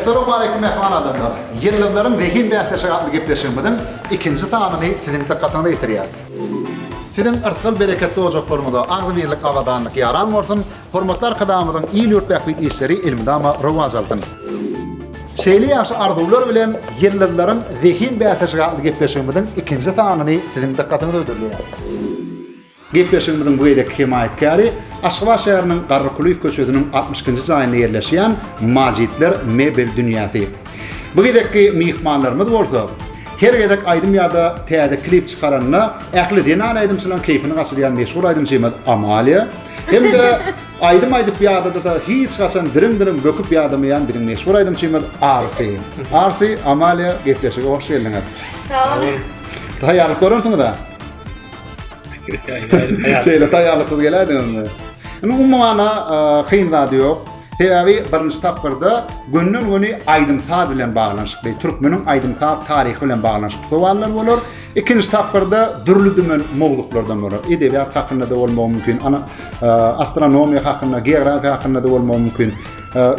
Essalawmaleýkum mähriban adamlar! Ýyldyzlaryň zehin bäsleşigi atly gepleşigimiziň ikinji sanyny siziň dykgatyňyza ýetirýäris. Siziň yrsgal-bereketli ojaklaryňyza agzybirlik, abadanlyk ýaran bolsun, hormatly Arkadagymyzyň il-ýurt bähbitli işleri elmydama rowaç alsyn! Şeýle ýagşy arzuwlar bilen Ýyldyzlaryň zehin bäsleşigi atly gepleşigimiziň ikinji sanyny siziň dykgatyňyza hödürleýäris. Gepleşigimiziň bu gezekki hemaýatkäri Aşgabat şäheriniň Garry Kulyýew köçesiniň 62-nji jaýynda ýerleşýän Majitler mebel dünýäsi. Bu gezekki myhmanlarymyz bolsa, her gezek aýdym ýa-da täze klip çykaranda ähli zenan aýdymçylaryň keýpini gaçyrýan meşhur aýdymçymyz Amalia hem-de aýdym aýdyp ýadada-da hiç haçan diriň-diriň böküp ýadamaýan biziň meşhur aýdymçymyz Arsy. Arsy, Amalia gepleşige hoş geldiňiz. Sag boluň. Taýýarlyk görensiňiz-ä? Şeýle taýýarlyksyz geläýdiňizmi? Indi umuman kyn zady ýok. Sebäbi birinji tapgyrda gönden-göni aýdym-saz bilen baglanyşykly, türkmeniň aýdym-saz taryhy bilen baglanyşykly sowallar bolar. Ikinji tapgyrda dürli-dümen mowzuklardan bolar. Edebiýat hakynda-da bolmagy mümkin, ana, astronomiýa hakynda, geografiýa hakynda-da bolmagy mümkin.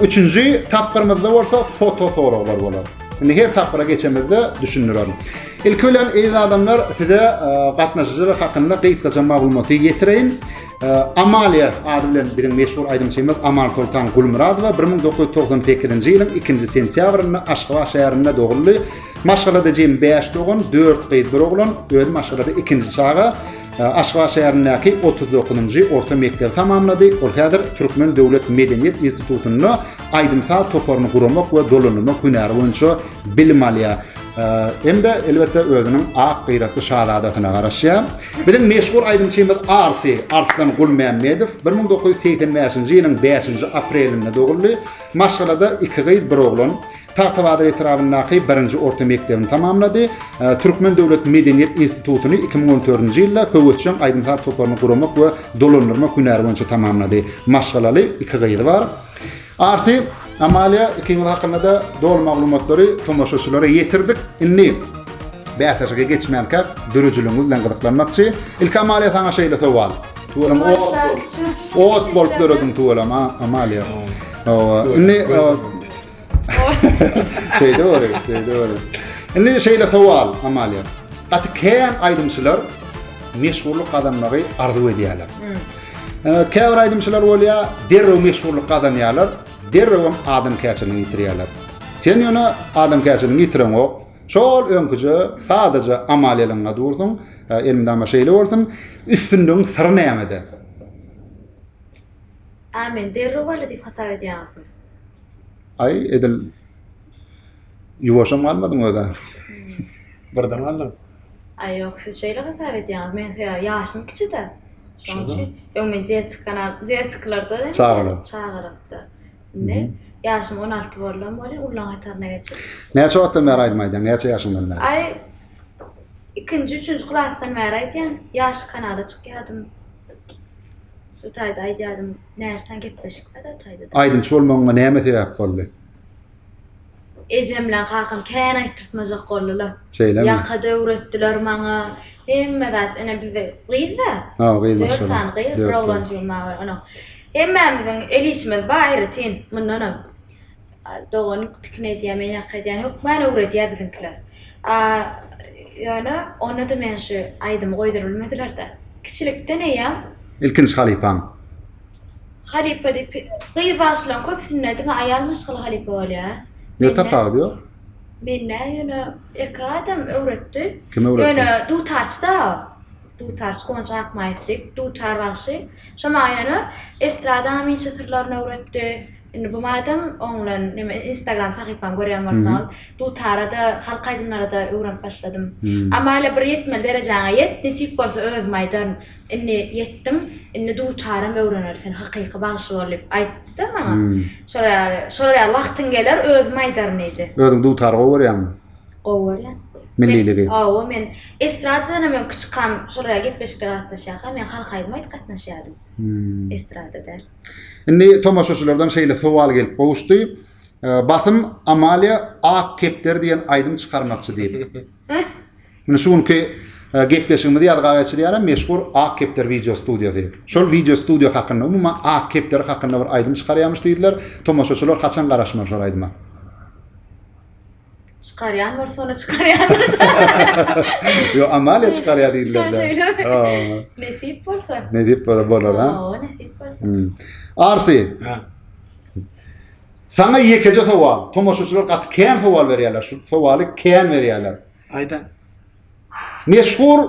Üçünji tapgyrymyzda bolsa foto soraglar bolar. Indi her tapgyra geçemizde düşündirerin. Ilki bilen eziz adamlar size gatnaşyjylar hakynda gysgaça maglumaty ýetireýin. Amalia ady bilen biziň meşhur aýdymçymyz Amansoltan Gulmyradowa 1998-nji ýylyň 2-nji sentýabrynda Aşgabat şäherinde doguldy. Maşgalada jemi 5 dogan, 4 gyz, bir oglan, özi maşgalada ikinji çaga. Aşgabat şäherindäki 39-njy orta mekdebi tamamlady. Ol häzir Türkmen döwlet medeniýet institutynda aýdym-saz toparyny guramak we dolandyrmak hünäri boýunça bilim alýar. Hem-de, elbetde, özüniň ak gyratly şazadasyna garaşýar. Biziň meşhur aýdymçymyz Arsy, Arslan Gulmämmedow 1985-nji ýylyň bäşinji aprelinde doguldy. Maşgalada iki gyz, bir oglan. Tagtabazar etrabyndaky birinji orta mekdebini tamamlady. Türkmen döwlet medeniýet institutyny 2014-nji ýylda höwesjeň aýdym-saz toparyny guramak we dolandyrmak hünäri boýunça tamamlady. Maşgalaly, iki gyzy bar. Arsy, Amalia ikiňiz hakynda-da doly maglumatlary tomaşaçylara ýetirdik. Indi bäsleşige geçmänkäk döredijiligiňiz bilen gyzyklanmakçy. Ilki Amalia saňa şeýle sowal. Tüweleme ot, ot bolup dörediň tüweleme Amalia. Hawa, indi Şeýle bolýar, şeýle bolýar. Indi şeýle sowal, Amalia. Gaty kän aýdymçylar meşhurlyk gazanmagy arzuw edýärler. Hmm. Käbir aýdymçylar bolýar, derrew meşhurlyk gazanýarlar, derrewem adamkärçiligini ýitirýärler. Sen ýöne adamkärçiligini ýitireňok. Şol öňküje sadaja Amaliýalygyňa dursuň. Elmydama şeýle bolsun. Üstünligiň syry nämede? A men derrew galdy diýip hasap edýäňizmi? Aý, edil ýuwaşam galmadyň özä. Birden galdyň. Aý ýok, siz şeýle hasap edýäňiz. Men sebäbi ýaşym kiçi-de. Şonuň üçin öň men detski kanal, detskilarda Çagalyk. Çagalykda. Indi ýaşym 16 boldam welin ullaň hataryna geçip. Näçe wagtdan bäri aýdym aýdýaň? Näçe ýaşyňdan bäri? Aý, ikinji, üçünji klasdan bäri aýdýan. Ýaş kanala çykýadym. Şu taýda aýdýadym, näçe gepleşik bar o taýda. Aýdymçy bolmagyňa näme sebäp boldy? Ejem bilen kakam kän aýtdyrtmajak boldular. Şeýlemi? Ýaka-da öwretdiler maňa. Hemme zat, ine bizde gyz-da. Ha, gyz maşgala. Dört sany gyz, bir oglanjygym bar onuň. Hemmämiziň el işimiz bar aýratyn, mundanam. Doganym tikin edýär, men ýaka edýän, hökman öwredýär biziňkiler. A ýöne onda-da men şu aýdymy goýduryp bilmediler-de. Kiçilikden eýýäm. Ilkinji halypaň? Halypa diýip, gyz bagşylaryň köpüsinde diňe aýal maşgala halypa bolýar. Ýok, tapawudy ýok. Mende ýöne erkek adam öwretdi. Kim öwretdi? Ýöne dutarçy-da o. Dutarçy Guwanç Akmaýew diýip, dutar bagşy. Şo maňa ýöne estradaňam inçe syrlaryny öwretdi. Indi bu madam oň bilen neme instagram sahypamy görýän bolsaňyz dutarada halk aýdymlarada öwrenip başladym. Amalia bir ýetmeli derejaňa ýet nesip bolsa özüm aýdaryn. Indi ýetdiň indi dutaram öwreneli sen hakyky bagşy bol diýip aýtdyda maňa. Şolar ýaly şolar ýaly wagtyň geler özüm aýdaryn diýdi. Özüň dutary gowy görýäňmi? Gowy görýän. Milliligi. Hawa men estradadanam öň kiçikam şolar ýaly gepleşiklere gatnaşýarkam men halk aýdym aýdyp gatnaşýardym. Estrada däl. Indi tomaşaçylardan şeýle sowal gelip gowuşdy. Basym Amalia Ak kepderi diýen aýdym çykarmakçy diýip. Indi şu günki gepleşigimizi ýazga geçirýärem meşhur Ak kepderi wideo studiýasy. Şol wideo studiýa hakynda, umuman Ak kepderi hakynda bir aýdym çykarýarmyş diýdiler. Tomaşaçylar haçan garaşmaly şol aýdyma? Çykarýan bolsa ony çykarýandyr-da. Ýok, Amalia çykarýar diýdiler-de. Şeýlemi? Nesip bolsa. Nesip bolsa bolar, ha? Hawa, nesip bolsa. Arsi. Ha. Saňa ýekeje sowal. Tomaşaçylar gaty kän sowal berýärler. Şu sowaly kän berýärler. Aýda. Meşhur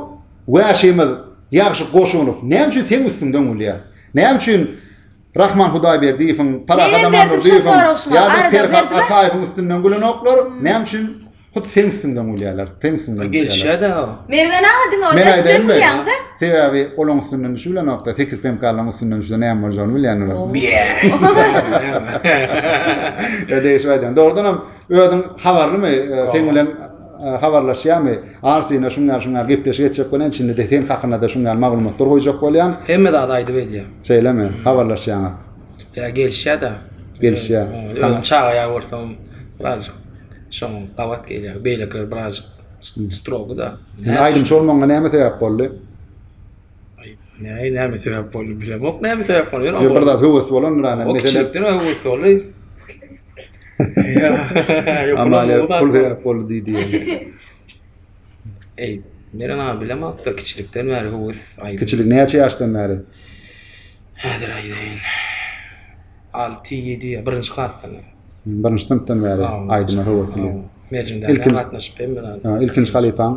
wäşimiz Ýagşy Goşunow näme üçin seň üstüňden gülýär? Näme üçin Rahman Hudaýberdiýewiň, Parahat Amandurdyýewiň ýa-da Perhat Ataýewiň üstünden gülenoklar? Näme üçin hut seň üstüňden gülýärler? Seň üstüňden gülýärler. Gelişýär-dä o. Mergen aga diňe Men onuň üstünden aýdaýynmy? gülýäňiz-ä? Sebäbi olaň üstünden düşübilenokda, 8 PMK-laryň üstünden düşse näme boljagyny bilýänler. Ýa degişip aýdýan. Dogrudanam özüň habarlymy? Seň bilen habarlaşýarmy? Arsyna şuň ýaly şuň ýaly gepleşik etjek bolýan, içinde-de sen hakynda-da şuň ýaly maglumatlar goýjak bolýan. Hemme zady aýdyp edýär. Şeýlemi? Habarlaşýaňyz. Ýa gelişýär-de. Gelişýär. Özüm çaga ýaly bolsam birazjyk şoňa gabat gelýär. Beýlekiler birazjyk strogy-da. Indi aýdymçy bolmagyňa näme sebäp boldy? Näme näme sebäp boldy bilemok näme sebäp boldy. Ýa bir zat höwes bolandyr ana O kiçilikden höwes boldy. Amalia pul sebäp boldy diýdi. Eý, Meren aga bilemok-da kiçilikden bäri höwes aýdym. Kiçilik näçe ýaşdan bäri? Häzir aýdaýyn. 6, 7 ýa birinji klasdan. Birinji synpdan bäri aýdyma höwesli. Merjende gatnaşyp hemme zat. Ilkinji halypaň?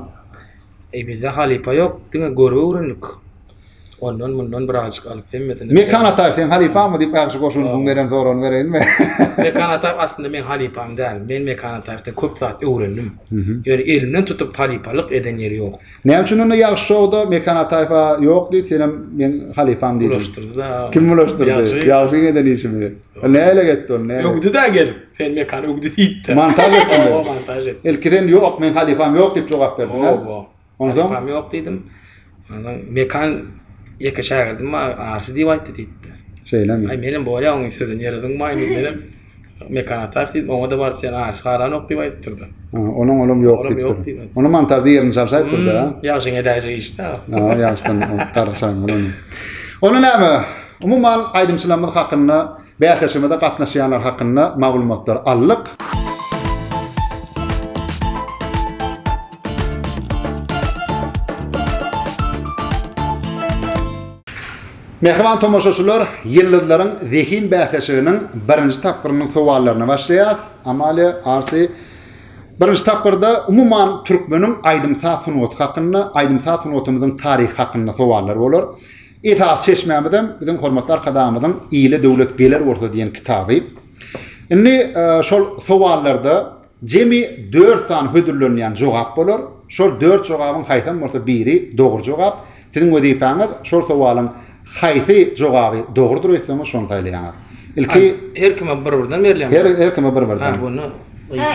Eý bizde halypa ýok, diňe görüp öwrendik. Ondan mundan birazjyk alyp hemmesini. Mekan Ataýew seň halypaňmy diýip Ýagşy Goşunowyň beren soragyny bereýinmi? Mekan Ataýew aslynda meň halypam däl. Men Mekan Ataýewden köp zat öwrendim. Ýöne elimden tutup halypalyk eden ýeri ýok. Näme üçin onda Ýagşy şowda Mekan Ataýewa ýok diýip senem meň halypam diýdiň? Bulaşdyrdy-da. Kim bulaşdyrdy? Ýagşy. Ýagşyň eden işimi? Nähili etdi ony? Nähili? Öwdi-dä gelip. Sen Mekany öwdi diýipdi. Montaž etdiňmi? Hawa, montaž etdim. Ilki sen ýok, meň halypam ýok diýip jogap berdiň, hä? Hawa. Onsoň? Halypam ýok diýdim. Onsoň Mekan ýeke şägirdim bar, Arsy diýip aýtdy diýipdi. Şeýlemi? Aý, menem bolýa onuň sözüni ýere zyňmaýyn diýip, menem Mekan Ataýew diýdim, oňa-da baryp sen Arsy halanok diýip aýdypdyr-da. Ha, onuň olam ýok Olam ýok diýipdir. diýip. Ony montažda ýerini çalşaýypdyr-da. Ýagşyň edäýjek işdi-dä. Ha, ýagşydan garaşaýyn bolany. Onda näme? Umuman, aýdymçylarymyz hakynda Bäsleşigimize gatnaşýanlar hakynda maglumatlary aldyk. Mähriban tomaşaçylar, Ýyldyzlaryň zehin bäsleşiginiň birinji tapgyrynyň sowallaryna başlaýas. Amalia, Arsi, birinji tapgyrda umuman türkmeniň aýdym-saz sungaty hakynda, aýdym-saz sungatymyzyň taryhy hakynda sowallar bolar. Esasy çeşmämizem biziň hormatly Arkadagymyzyň Ile döwlet geler bolsa diýen kitaby. Indi şol sowallarda jemi dört sany hödürlenýän jogap bolar. Şol dört jogabyň haýsam bolsa biri dogry jogap. Siziň wezipäňiz şol sowalyň haýsy jogaby dogrudyr öýtseňiz şony saýlaýaňyz. Ilki Her kime bir-birden berilýärmi? Her her kime bir-birden. Ha, bunu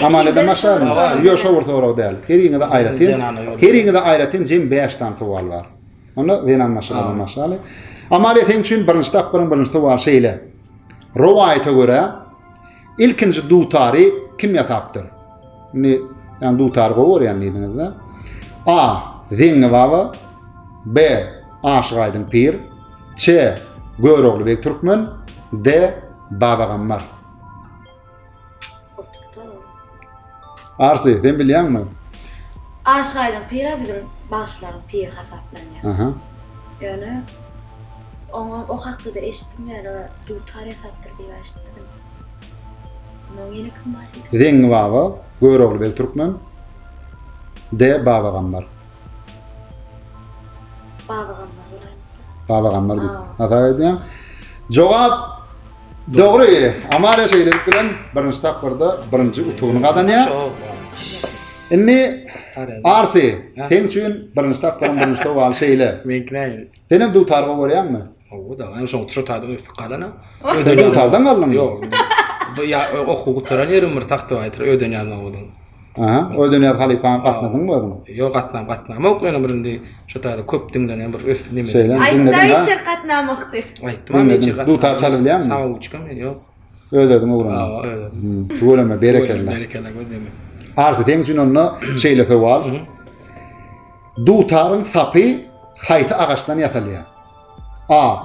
Amaleden başlaýarmy? Ýok, şo bir sorag däl. Heriňize aýratyn, heriňize aýratyn jemi bäş sany sowal bar. Onda zenan maşgaladan başlaly. Amalia seň üçin birinji tapgyryň birinji sowaly şeýle. Rowaýata görä ilkinji dutary kim ýasapdyr? Indi ýani dutary gowy görýän diýdiňiz-de. A. Zeňňi baba B. Aşyk Aýdyň pir C. Görogly beg türkmen D. Babagammar. Arsy, sen bilýäňmi? Aşyk Aýdyň pir-ä biziň bagşylaryň piri hasaplanýar. Aha. Ýöne oňa o hakda-da eşitdim, ýöne dutar ýasapdyr diýip eşitdim. Ondan ýene kim bar diýdiň? Zeňňi baba, Görogly beg türkmen, D. Babagammar. Babagammar bolaýmasa. Babagammar diýip hasap edýäň. Jogap Dogry, Amalia şeýlelik bilen birinji tapgyrda birinji utugyny gazanýar. Indi Arsi, seň üçin birinji tapgyryň birinji sowaly şeýle. Meňki nähili? Sen hem dutar gowy görýäňmi? Hawa da, men şoň şu taýda ösüp galana. Sen dutardan galdyňmy? Ýok. Bu ýa okuw gutaran ýerim bir Tagtabaýdyr, öýden ýazmagydyň. Aha, Ödenýaz halypaňa gatnadyňmy özüň? Ýok, gatnam, gatnamok, ýöne bir indi şu taýda köp diňlenen bir ösdi neme. Şeýlemi? Aýtda Diňlediň, ha? hiç ýer gatnamokdy. Aýtdym, men hiç ýer Dutar çalyp bilýäňmi? Samouçka men, ýok. Öz-özüň öwrendiň. Hawa, öz-özüm. Hmm, Tüweleme, berekella. Berekella, göz deme. Arsy, seň üçin onda şeýle sowal. Dutaryň sapy haýsy agaçdan ýasalýar? A.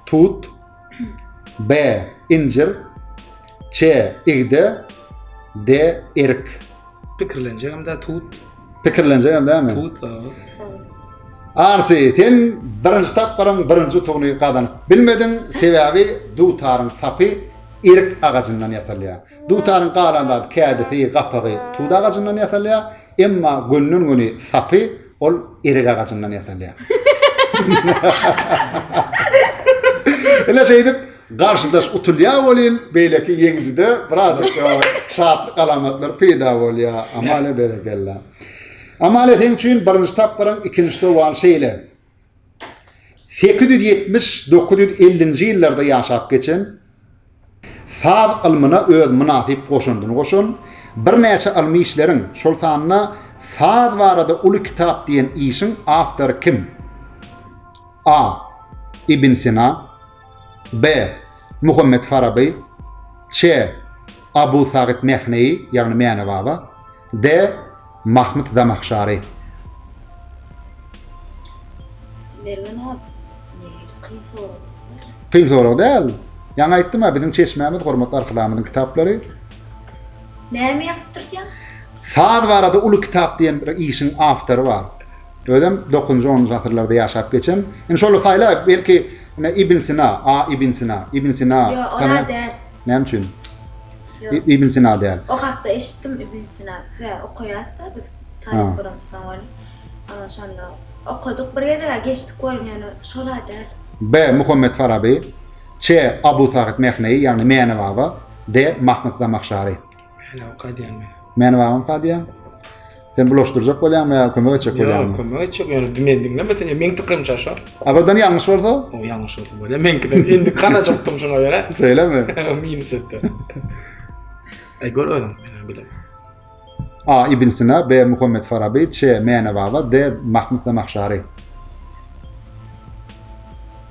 Tut B. Injir C. Igde D. Erik. Pikirlenjegem däl tut. Pikirlenjegem dälmi? Tut. Arsy, sen birinji tapgyryň birinji utugyny gazanyp bilmediň, sebäbi dutaryň sapy erik agajyndan ýasalýar. Dutaryň galan zady kädisi, gapagy tut agajyndan ýasalýar, emma gönden-göni sapy ol erik agajyndan ýasalýar. Ine şeýdip garşydaş utulýar welin, beýleki ýeňijide birazjyk şatlyk alamatlary peýda bolýar. Amalia berekella. Amalia seň üçin birinji tapgyryň ikinji sowaly şeýle. 870, 950-nji ýyllarda ýaşap geçen, saz ylmyna öz mynasyp goşandyny goşan, birnäçe ylmy işleriň, şol sanda Saz barada uly kitap diýen işiň awtory kim? A. Ibn Sina B. Muhammet Faraby Ç. Abu Sagyt Mehneýi, ýagny Mäne baba D. Mahmyt Zamahşary. Mergen aga, nähili kyn sorag. Kyn sorag däl. Ýaňy aýtdym-a, biziň çeşmämiz hormatly Arkadagymyzyň kitaplary. Näme ýazypdyrsyň? Saz barada uly kitap diýen bir işiň awtory bar. Özem dokuzynjy, onunjy asyrlarda ýaşap geçen. Indi şoly saýla, belki ine Ibn Sina, A. Ibn Sina, Ibn Sina. Ýok, ol-a däl. Näme üçin? Ibn Sina däl. O hakda eşitdim Ibn Sina. Sebäbi okaýarys-da biz talyp bolamyzsoň ony. Ana şonda okadyk bir gezeg-ä geçdik welin ýöne şol-a däl. B. Muhammet Faraby Ç. Abu Sagyt Mehneýi ýagny Mäne baba D. Mahmyt Zamahşary. Mäne baba diýýän men. Mäne babamyka diýýäň? Sen bulaşdyrjak bolýaňmy ýa kömek etjek bolýaňmy? Ýok, kömek etjek, ýöne men diňlemeden, meň pikirimçe şo. A birden ýalňyş bolsa? O ýalňyş bolsa bolýar. Meňkiden indi ganajakdym şuňa görä. Şeýlemi? Minus etdi. Aý gör özüň, men bilemok. A. Ibn Sina B. Muhammet Faraby Ç. Mäne baba D. Mahmyt Zamahşary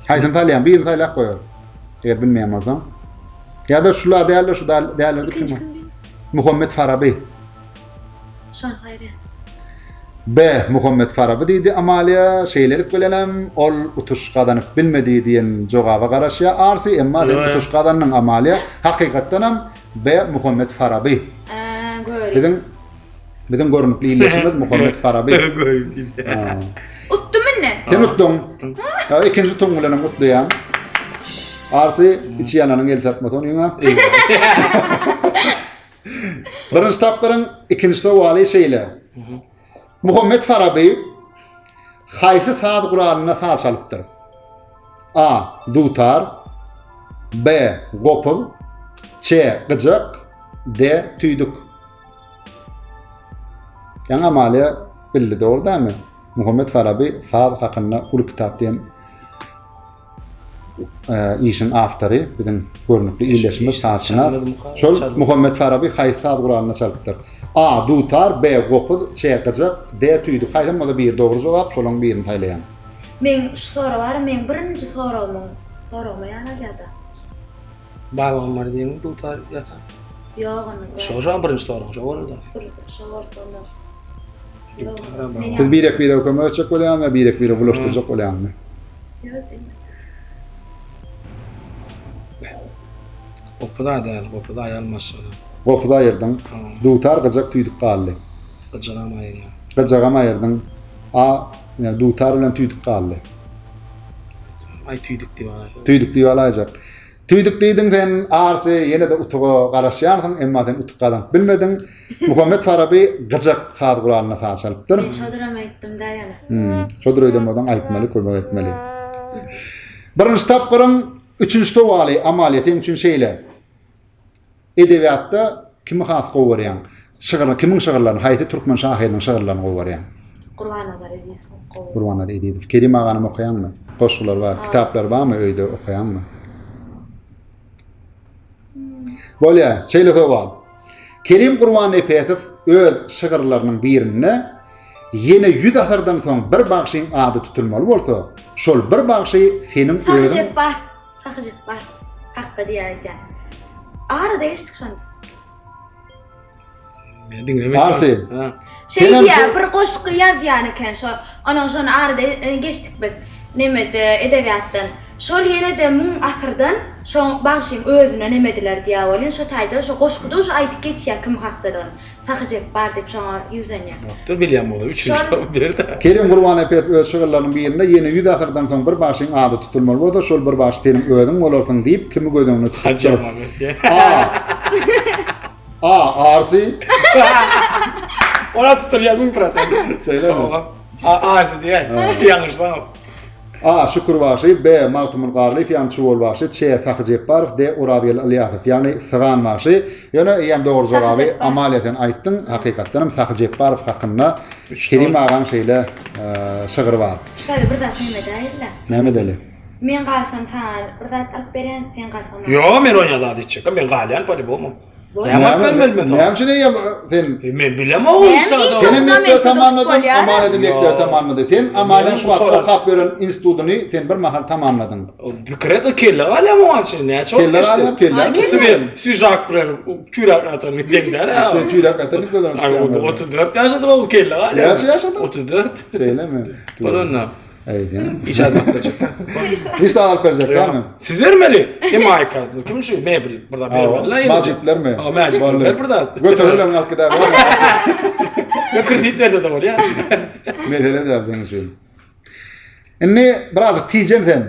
Haýsyny saýlaýaň? Birini saýlap goýar. Eger bilmeýän bolsaň. Ýa-da şula däl-de şu däl Ikinji kim? Muhammet Faraby. Şony saýlaýan. B. Muhammet Faraby diýdi Amalia. Şeýlelik bilenem ol utuş gazanyp bilmedi diýen jogaba garaşýar Arsi. Emma sen utuş gazandyň Amalia. Hakykatdanam B. Muhammet Faraby. Görüň. Biziň biziň görnükli ildeşimiz Muhammet Faraby. Utdum indi. Sen utduň. Ha, ikinji utuň bilen hem utlaýan. Arsi içi ýananyň el çarpmasy onuň. Birinji tapgyryň ikinji sowaly şeýle. Muhammet Faraby haýsy saz guralynda saz çalypdyr? A. Dutar B. Gopuz Ç. Gyjak D. Tüýdük Ýaňy Amalia bildi, dogry dälmi? Muhammet Faraby saz hakynda uly kitap diýen işiň awtory, biziň görnükli ildeşimiz sazşynas. Şol Muhammet Faraby haýsy saz guralynda çalypdyr? A. Dutar B. Gopuz Ç. Gyjak D. Tüýdük Haýsam bolsa biri dogry jogap, şolaryň birini saýlaýaň. Meň şu sorag bar, meň birinji soragymyň soragyma ýan alýada. Balgam bar diýdiňmi dutar ýasan? Ýok onda. Şo şo birinji sorag şo boldy. Bir şo bolsa onda. Siz birek birege kömek etjek bolýaňmy ýa birek birege bulaşdyrjak bolýaňmy? Ýok diýme. Gopuz däl, gopuz aýalmaşygy. Gopuz aýyrdyň. Dutar gyjak tüýdük galdy. Gyjagam aýyrýan. Gyjagam aýyrdyň. A dutar bilen tüýdük galdy. Aý tüýdük diýip alaýjak. Tüýdük diýip alaýjak. Tüýdük diýdiň sen, Arsy, ýene-de utuga garaşýansyň, emma sen utuk gazanyp bilmediň. Muhammet Faraby gyjak saz guralynda saz çalypdyr. Men şoduram aýtdym-da ýöne. Hmm, şodur öýden bolsaň aýtmaly, kömek etmeli. Birinji tapgyryň üçünji sowaly, Amalia, seň üçin şeýle. Edebiýatda kimi has gowy görýäň? Şygyr, kimiň şygyrlaryny, haýsy türkmen şahyrynyň şygyrlaryny gowy görýäň? Gurbannazar Ezizowy gowy. Gurbannazar Ezizow. Kerim aganam okaýaňmy? Goşgulary bar, kitaplary barmy öýde okaýaňmy? Bolýar, şeýle sowal. Kerim Gurbannepesow öz şygyrlarynyň birinde ýene 100 asyrdan soň bir bagşyň ady tutulmaly bolsa, şol bir bagşy seniň Sahy özüň Jepbar. Sahy Jepbar hakda diýýär aýdýan. Arada geçdik şony biz. Men diňlemedim. Arsy. Ha. Şey Senem diýýär, şu- bir goşgy ýazýan eken şo. Onuň şony arada e, geçdik biz. Nemede edebiýatdan. Şol ýene-de müň asyrdan şo bagşyň özüne nemediler diýýär welin şo taýda şo goşguda şu aýdyp geçýär kim hakdadygyny. Sahy Jepbar diýip şoňa ýüzlenýär. Ýokdur bilýän bolsa üçünji soru ber-de. Kerim Gurbannepesow öz şygyrlarynyň birinde ýene ýüz asyrdan soň bir bagşyň ady tutulmaly bolsa şol bir bagşy seniň özüň bolarsyň diýip kimi göz öňünde tutupdyr? A. A. Arsy. Ona tutulýar 1000%. Şeýlemi? A. Arsy diýýär. Ýalňyşsam. A. Şükür bagşy, B. Magtymguly Garlyýew ýagny Çuwal bagşy, Ç. Sahy Jepbarow, D. Orazgeldi Ylýasow ýagny Sygan bagşy. Ýöne eýýäm dogry jogaby Amalia sen aýtdyň. Hakykatdan hem Sahy Jepbarow hakynda Kerim agaň şeýle şygry bar. Şu taýda bir zat näme edäýeli-le. Näme edeli? Men galsam saňa bir zat alyp berýän, sen galsaň maňa. Ýok, men oňa zat etjek. Men galýan po-lýubomu. Näme alyp bermeli men saňa? Näme üçin eýýäm sen? Men bilemok o işi. Sen hem mekdebi tamamladyň, Amalia da mekdebi tamamlady. Sen Amaliaň şu wagt okap ýören institutyny sen bir mahal tamamladyň. Pikir et, kelle galýar oňa üçin. Näçe wagt Kelle galýar, kelle. Swe, swižak bilen çüýräp ýatan deň däl. Sen çüýräp ýatan göz öňünde tutýaň. 34 ýaşady o kelle galýar. Näçe ýaşady? 34. Şeýlemi? Bolanda. Eýdem. Hiç zat alyp berjek. Hiç zat alyp berjek dälmi? Siz bermeli. Kim aýka? Kim şu mebel bir zat bermeli. Majitlermi? Ha, majitler ber bir zat. Götürülen alyp gider. Ýa kredit berse de bolýar. Mesele däl seň üçin. Indi birazjyk tijen sen.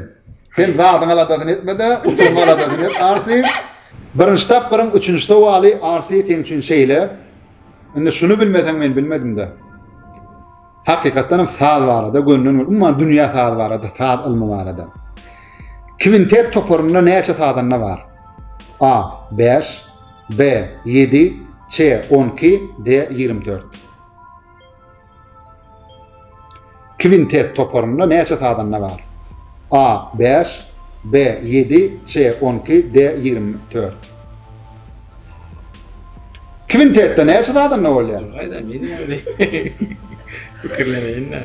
Sen zadyň aladasyny etme-de, utugyň aladasyny et, Arsi. Birinji tapgyryň üçünji sowaly Arsi seň üçin şeýle. Indi şuny bilmeseň men bilmedim-de. Hakykatdan hem saz barada gönden gön, umuman dünýä sazy barada, saz ylmy barada. Kwintet toparynda näçe sazanda bar? A. 5 B. 7 C. 12 D. 24 Kwintet toparynda näçe sazanda bar? A. 5 B. 7 C. 12 D. 24 Kwintetde näçe zadanda bolýar? Gaýda men ýaly. Pikirleneýin-dä.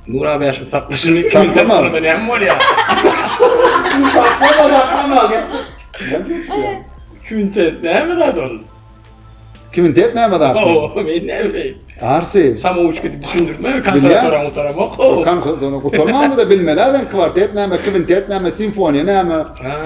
Nura bäşi saklaşyny kwintet bolanda näme bolýar? Saklama, saklama. Kwintet näme zat ol? Kwintet näme zat? Oo, men näme bileýin. Arsy. Samouçka diýip düşündirme, konserwatoriýany gutaramok. Konserwatoriýany gutarmanda-da bilmeli adam kwartet näme, kwintet näme, simfoniýa näme. Ha.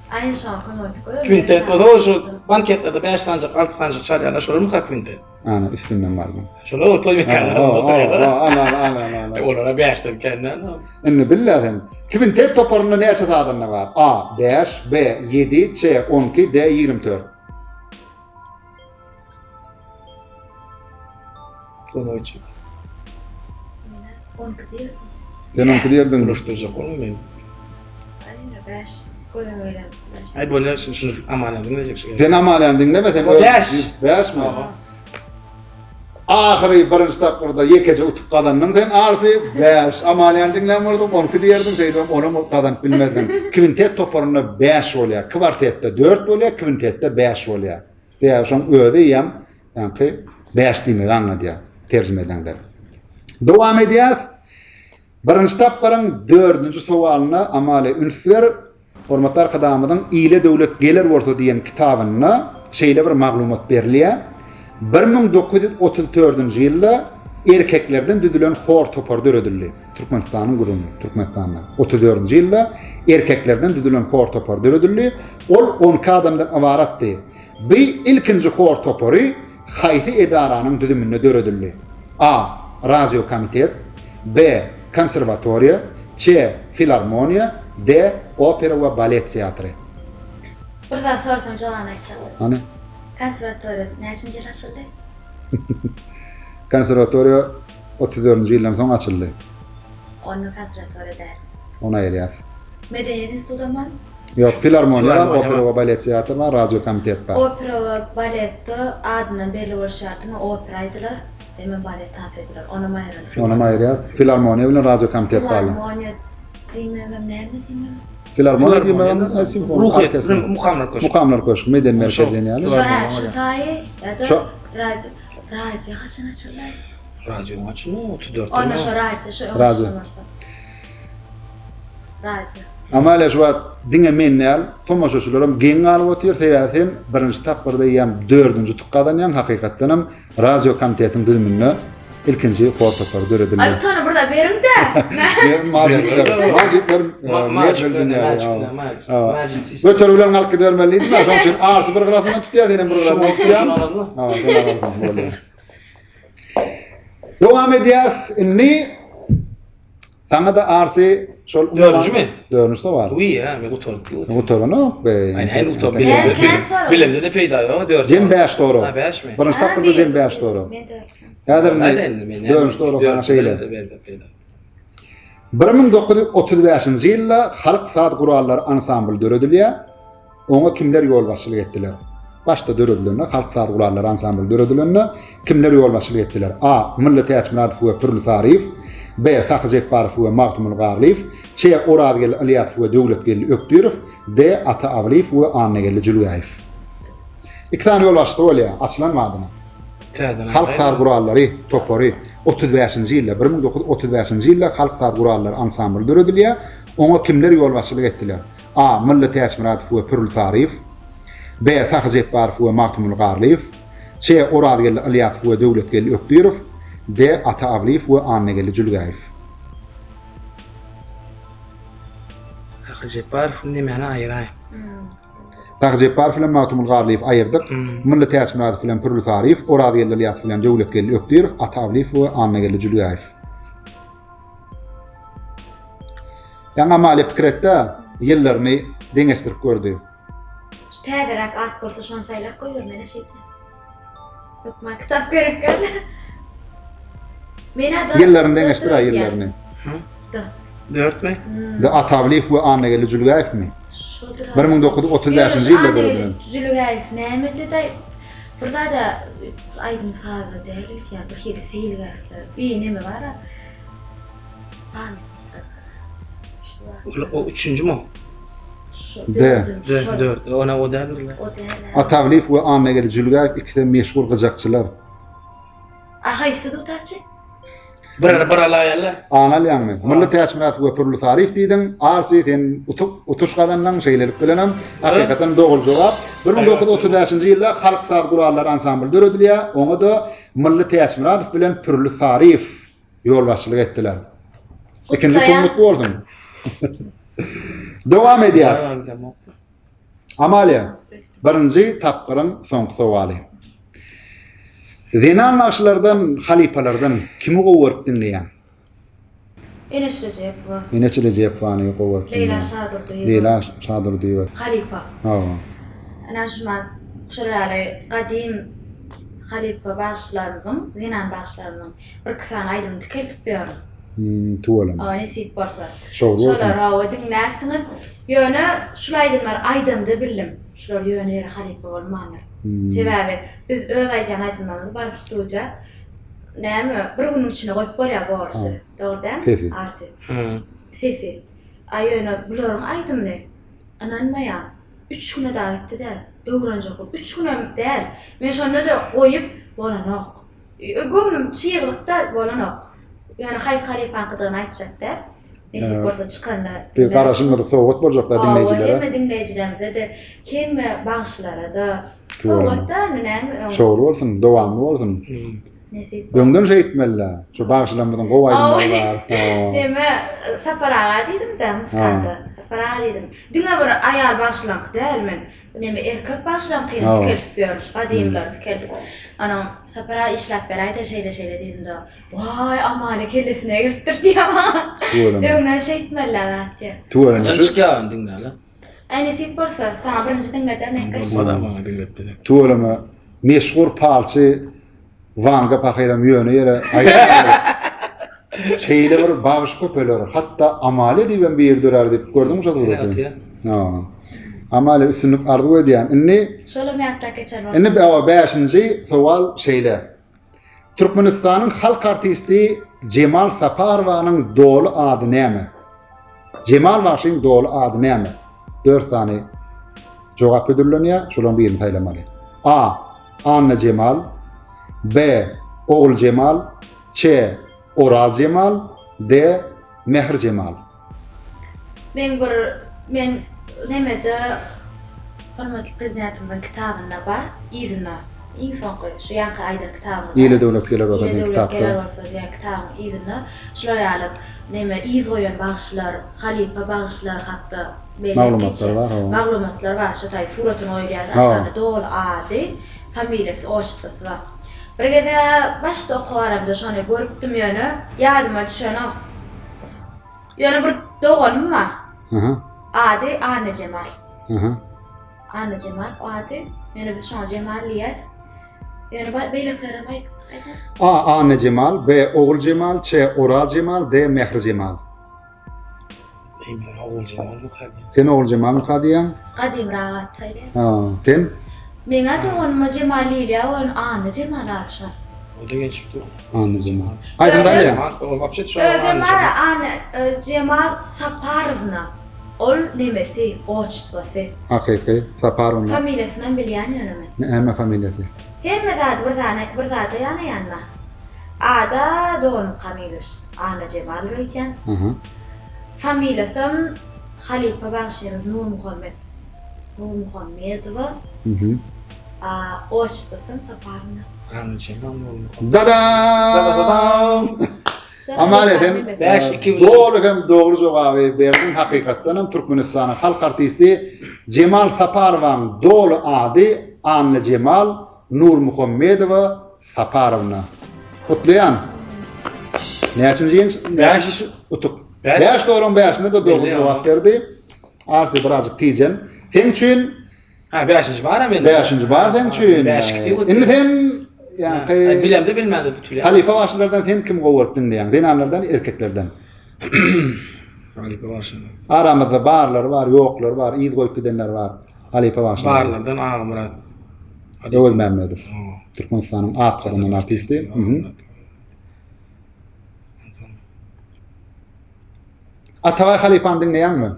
Aýna şoňa kömek etdik. Kwintet o şu banketlerde 5 sanjak, 6 sanjak çalýarlar, şolarmy kwintet? Ana üstünden bardyň. Şolar otoý mekanlarda oturýarlar. Ana, ana, ana, ana. Olara 5-den kän Indi bilýär sen. Kwintet toparynda näçe sazanda bar? A 5, B 7, C 12, D 24. Kömek etjek. 12 diýerdim. Sen 12 diýerdiň. Ulaşdyrjak bolma meni. Aýna 5 gözüme gelen. Aý bolýar şunu şunu Amaliýany diňlejek şu. Sen Amaliýany diňleme sen. 5. 5 mi? Ahyry birinji tapgyrda ýekeje utuk gazandyň sen Arsy 5. Amaliýany diňlän bolsaň 12 diýerdiň şeýdibem onam gazanyp bilmezdiň. Kwintet toparynda 5 bolýar. Kwartetde 4 bolýar, kwintetde 5 bolýar. Sebäbi şoň özi eýýäm ýaňky 5 diýmegi aňladýar terjime edeňde. Dowam edýäs. Birinji tapgyryň dördünji sowalyna Amalia üns ber. Hormatly Arkadagymyzyň Ile döwlet geler bolsa diýen kitabynda şeýle bir maglumat berilýär. 1934-nji ýylda erkeklerden düzülen hor topary döredildi. Türkmenistanyň gürrüňi, Türkmenistanda. 34-nji ýylda erkeklerden düzülen hor topary döredildi. Ol 12 adamdan ybaratdy. Bu ilkinji hor topary haýsy edaranyň düzüminde döredildi? A. Radiokomitet B. Konserwatoriýa C. Filarmoniýa D. Opera we balet teatry. Bir zat sorasam jogabyny aýtjak. Hany? Konserwatoriýa näçinji ýyl açyldy? Konserwatoriýa 34-nji ýyldan soň açyldy. Onda konserwatoriýa däl. Ony aýyrýas. Medeniýet institutam bar. Ýok, filarmoniýa bar, opera we balet teatry bar, radio komitet bar. Opera we baletde adyndan belli bolşy ýaly diňe opera aýdylar, hemem balet tans ediler. Onam aýyraly. Onam aýyrýas. Filarmoniýa bilen radio komitet galdy. Filarmoniýa diýmegem näme diýmegem? Filarmoniýa diýmegem simfonik orkestr. Mukamlar köşgi. Mukamlar köşgi, medeni merkez diýen ýaly. Şu hä, şu taýy ýa-da radio, radio haçan açyldy? Radio açyldy 34. Onda şo radio, şo öň açylan bolsa. Radio. Amalia şu wagt diňe men däl, tomaşaçylaram geň galyp otyr, sebäbi sen birinji tapgyrda eýýäm dördünji utuk gazanýaň, hakykatdanam radio komitetiň düzüminde ilkinji hor topary döredildi. Aý utana bir zat. Onda beriň-de. Majitler, majitler, majit. Göter bilen galyp gidermeli diýdim. Şonuň üçin Arsy bir gyrasyndan tutýar, senem bir gyrasyndan tutýaň. Ha, sen alarsyň, bolýar. Dowam edýäs. Indi Saňa-da Arsy şol Dördünjimi? Dördünji sowal. Uý, ýa, men gutaryp ýok. Gutaranok be. Aý, aý, gutar bilemde. Bilemde-de peýda ýok, dört. Jem 5 dogry. Ha, 5 mi? Birinji tapgyrda jem 5 dogry. Men dört. Häzir indi dördünji dogry saňa şeýle. 1935-nji ýylda Halk saz gurallary ansambly döredilýär. Oňa kimler ýolbaşçylyk etdiler? Başda döredilende Halk saz gurallary ansambly döredilende kimler ýolbaşçylyk etdiler? A. Mylly Täçmyradow we Pürli Saryýew B. Sahy Jepbarow we Magtymguly Garlyýew C. Orazgeldi Ylýasow we Döwletgeldi Ökdirow D. Ata Ablyýew we Annageldi Jülgäýew Iki sany ýolbaşçysy bolýar açylan badyna. Halk saz gurallary topary 35-nji ýylda, 1935-nji ýylda Halk saz gurallary ansambly döredilýär. Oňa kimler ýolbaşçylyk etdiler? A. Mylly Täçmyradow we Pürli Saryýew B. Sahy Jepbarow we Magtymguly Garlyýew C. Orazgeldi Ylýasow we Döwletgeldi Ökdirow D. Ata Ablyýew we Annageldi Jülgäýew. Sahy Jepbarow nemäni aýyraý? Sahy Jepbarow bilen Magtymguly Garlyýew aýyrdyk. Mylly Täçmyradow bilen Pürli Saryýew, Orazgeldi Ylýasow bilen Döwletgeldi Ökdirow, Ata Ablyýew we Annageldi Jülgäýew. Ýaňy Amalia pikir etdi, ýyllaryny deňeşdirip gördi. Şu täzeräk at bolsa şony saýlap goýbermeli şeýtse. Hökman kitap gerek däl. Men ada Ýyllaryny deňeşdir a ýyllaryny. Dörtmi? D. Atawlyýew we Annageldi Jülgäýewmi? Şodur. 1935-nji ýylda döredilen. Jülgäýew näme dedi? Bir zada aýdym sazly däl öýdýän, bir hili seýilgähler. Bir neme bar-a? O üçünji mi? D. D, dört. Ona o däldir. O däl. Atawlyýew we Annageldi Jülgäýew ikisem meşhur gyjakçylar. A haýsy dutarçy? Bir bir alaýaly. Any alýaňmy? Mylly Täçmyradow we Pürli Saryýew diýdiň. Arsy sen utuk, utuş gazandyň, şeýlelik bilenem hakykatdan dogry jogap. 1935-nji ýylda Halk saz gurallary ansambly döredilýär. Oňa-da Mylly Täçmyradow bilen Pürli Saryýew ýolbaşçylyk etdiler. Ikinji Gutlaýan. pulumyz bolsun. Dowam edýäris. Amalia, birinji tapgyryň soňky sowaly. Zenan bagşylardan, halypalardan kimi gowy görüp diňleýäň? Eneş Rejepowa. Eneş Rejepowany gowy görüp Leýla diňleýäň. Şadurdyýewa. Leýla Şadurdyýewa. Halypa. Hawa. Ynha şumat şol ýaly gadym halypa bagşylarymyzyň, zenan bagşylarymyzyň birki sany aýdymyny dikeldip ýörün. Hmm, tüweleme. Hawa, nesip bolsa. Şowly bolsun. Şolary hawa diňlärsiňiz. Ýöne şul aýdymlary aýdamda bildim. Şular ýöne ýere halypa bolmandyr. Hmm. Sebäbi biz öz aýdýan aýdymlarymyzy baryp studiýa näme bir günüň içinde goýup bolýar gorusy. Dogry dälmi? Sesi. Arsy. Sesi. A ýöne bularyň aýdymyny ynanmaýaň. Üç güne dagy gitdi däl. Öwrenjek bolup. Üç günem däl. Men şonda-da goýup bolanok. Göwnüm çyglykda bolanok. Ýöne haýsy halypaňkydygyny aýtjak däl. Nesip bolsa çykanda. Bir garaşylmadyk sowgat boljakda diňleýjilere. Hemme diňleýjilerimize-de, hemme bagşylara-da sowgat-da indi näme öň. Şowly bolsun, dowamly bolsun. Nesip bolsa. Öňden şeýtmeli-dä. Şu bagşylarymyzyň gowy aýdymlary bar. Neme, Sapar aga diýdim-de, Muskanda. Sapar aga diýdim. Diňe bir aýal bagşylaryňky däl men. Neme erkek bagşylaryňkyny dikeldip ýörmüş, gadymylary dikeldip. Onuň Sapar aga işläp beräý-de şeýle-şeýle diýdim-de, Waý, Amaly kellesine gelipdir diýýär maňa. Tüweleme. Öňden şeýtmeli-ä zat diýýär. Tüweleme. Haçan çykýar ony diňläli? Aý nesip bolsa, saňa birinji diňlederin ekgeş. Bolmaz-a maňa diňletmeli. Tüweleme. Meşhur palçy Wanga pahyram ýöne ýere aýtmandyr. Şeýle bir bagş köpeler, hatda Amalia diýibem biri dörär diýip gördüňmi şo suraty? Ha. Amalia üstünlik arzuw edýän. Indi Şolam ýatlap geçen bolsa. Indi bäşinji sowal şeýle. Türkmenistanyň halk artisti Jemal Saparowanyň doly ady näme? Jemal bagşyň doly ady näme? 4 sany jogap hödürlenýär, şolaryň birini saýlamaly. A. Anna Jemal B. Ogul Jemal C. Oraz Jemal D. Mähir Jemal Meň bir men nemede hormatly prezidentimiziň kitabynda bar yzynda. Iň soňky şu ýaňky aýdan kitabymyzda. Ile döwlet geler bolsa Ile diýen döwlet kitapda. geler bolsa diýen kitabyň yzynda şular ýaly neme yz goýan bagşylar, halypa bagşylar hakda belläp Maglumatlar geçýär. bar, hawa. Maglumatlar bar. Şo taý suratyny goýulýar, Hawa. aşagynda doly ady, familiýasy, otçestwosy bar. Bir gezek başda okabaramda şony görüpdim ýöne ýadyma düşenok. Ýöne bir doganym bar. Aha. Ady Annajemal. Aha. Annajemal ady. Ýöne biz şoňa Jemal diýýäs. Ýöne beýlekilerem aýt. A. Annajemal, B. Oguljemal, C. Orazjemal, D. Mährijemal. Men Oguljemalmyka diýýän. Sen Oguljemalmyka diýýäň? Gadymrak at saýlaýan. Ha, sen? Meňä doganyma Jemal diýilýär, ol Annajemal ady şol. O da gelişip dur. Annajemal. Aýdyň da diýýän. Özem bar Anna Jemal Saparowna. Ol nemesi, otçestwosy. Hakyky Saparowna. Familiýasynam bilýän ýöne men. Näme familiýasy? Hemme zady bir zana bir zada ýanaýanda. Ada doganym Kamiliş, Annajemal öýdýän. Aha. Familiýasam halypa bagşymyz Nurmuhammet. Nurmuhammedowa. Mhm. A otçestwosam Saparowna. Annajemal Nurmuhammet. Dadam! Amalia sen doly hem dogry jogaby berdiň. Hakykatdan hem Türkmenistanyň halk artisti Jemal Saparowaň doly ady Annajemal Nurmuhammedowa Saparowna. Gutlaýan. Näçinji ýeňiş? Näçinji utuk? 5 dogryň 5-ine-de dogry jogap berdi. Arsi birazjyk tijen. Seň üçin Ha, bäşinji bar mende. Bäşinji bar seň üçin. Bäş iki Indi sen ýaňky bilemde bilmände tutulýar. Halypa bagşylardan sen kim gowy görüp diňleýäň? Zenanlardan, erkeklerden? Halypa bagşylar. Aramyzda barlary bar, ýoklary bar, yz goýup gidenler bar. Halypa bagşylar. Barlardan Agamyrat. Öwezmämmedow. Türkmenistanyň at gazanan artisti. Atabaý halypany diňleýäňmi?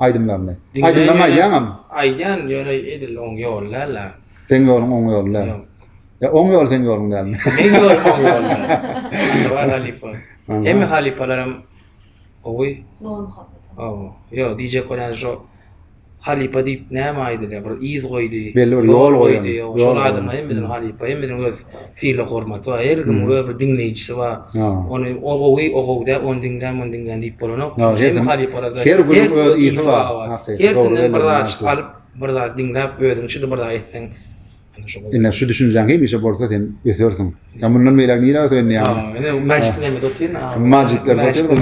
Aýdymlaryny. Aýdymlaryny aýdýaňam? Aýdýan, ýöne edil oň ýoly däl-ä. Seň ýoluň oň ýoly däl. Ýa oň ýoly seň ýoluň dälmi? Meň ýolum oň ýoly däl. Atabaý halypa. Hemme halypalaram gowy. Nurmuhammet. Hawa. Ýok, diýjek bolýan şo Halypa diýip näme aýdylýar? Bir yz goýdy. Belli bir ýol goýan. Şol adamlar hemmesiniň halypa, hemmesiniň öz sylag hormaty bar. Her kimiň öz bir diňleýjisi bar. Ony o gowy, o gowy däl, ony diňlän, muny diňlän diýip bolanok. Hemme halypalarda her günüň öz ysy bar. Hersinden bir zat alyp, bir zat diňläp, özüňçe-de bir zat etseň, Ine şu düşünjäň hemişe bolsa sen ösersiň. Ýa mundan beýläk nirä öseýin diýýäň? Ha, ine magic neme otyryn. Magicler otyryn.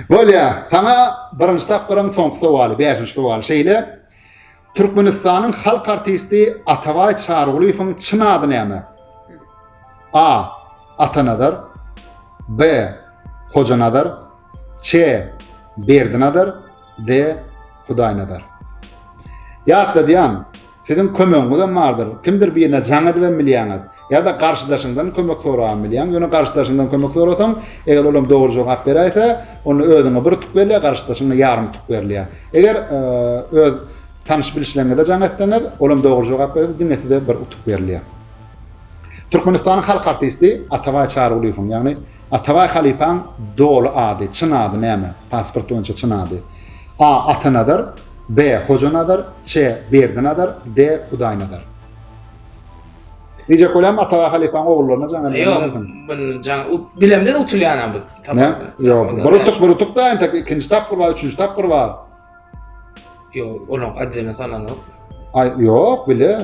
Bolýa, saňa birinji tapgyryň soňky sowaly, bäşinji sowaly şeýle. Türkmenistanyň halk artisti Atabaý Çarygulyýewiň çyn ady näme? A. Atanazar B. Hojanazar C. Berdinazar D. Hudaýnazar. Ýatladýan, siziň kömegiňizem bardyr. Kimdir birine jaň edibem bilýäňiz. Ýa-da garşydaşyňdan kömek sorabam bilýäň. Ýöne garşydaşyňdan kömek sorasaň, eger olam dogry jogap beräýse, onda özüňe bir utuk berilýär, garşydaşyňa ýarym utuk berilýär. Eger öz tanyş-bilişleriňize jaň etseňiz, olam dogry jogap berse, diňe size bir utuk berilýär. Türkmenistanyň halk artisti Atabaý Çarygulyýewiň, ýagny Atabaý halypaň doly ady, çyn ady näme? Pasport boýunça çyn ady. A. Atanazar, B. Hojanazar, C. Berdinazar, D. Hudaýnazar. Diýjek bolýan Atabaý halypaň ogullaryna jaň edip Ýok, bunu jaň bilemde utulýan bu. Ne? Ýok, bir utuk, bir utuk da entek ikinji tapgyr bar, üçünji tapgyr bar. Ýok, onuň adyny sananok. Aý, ýok, bile.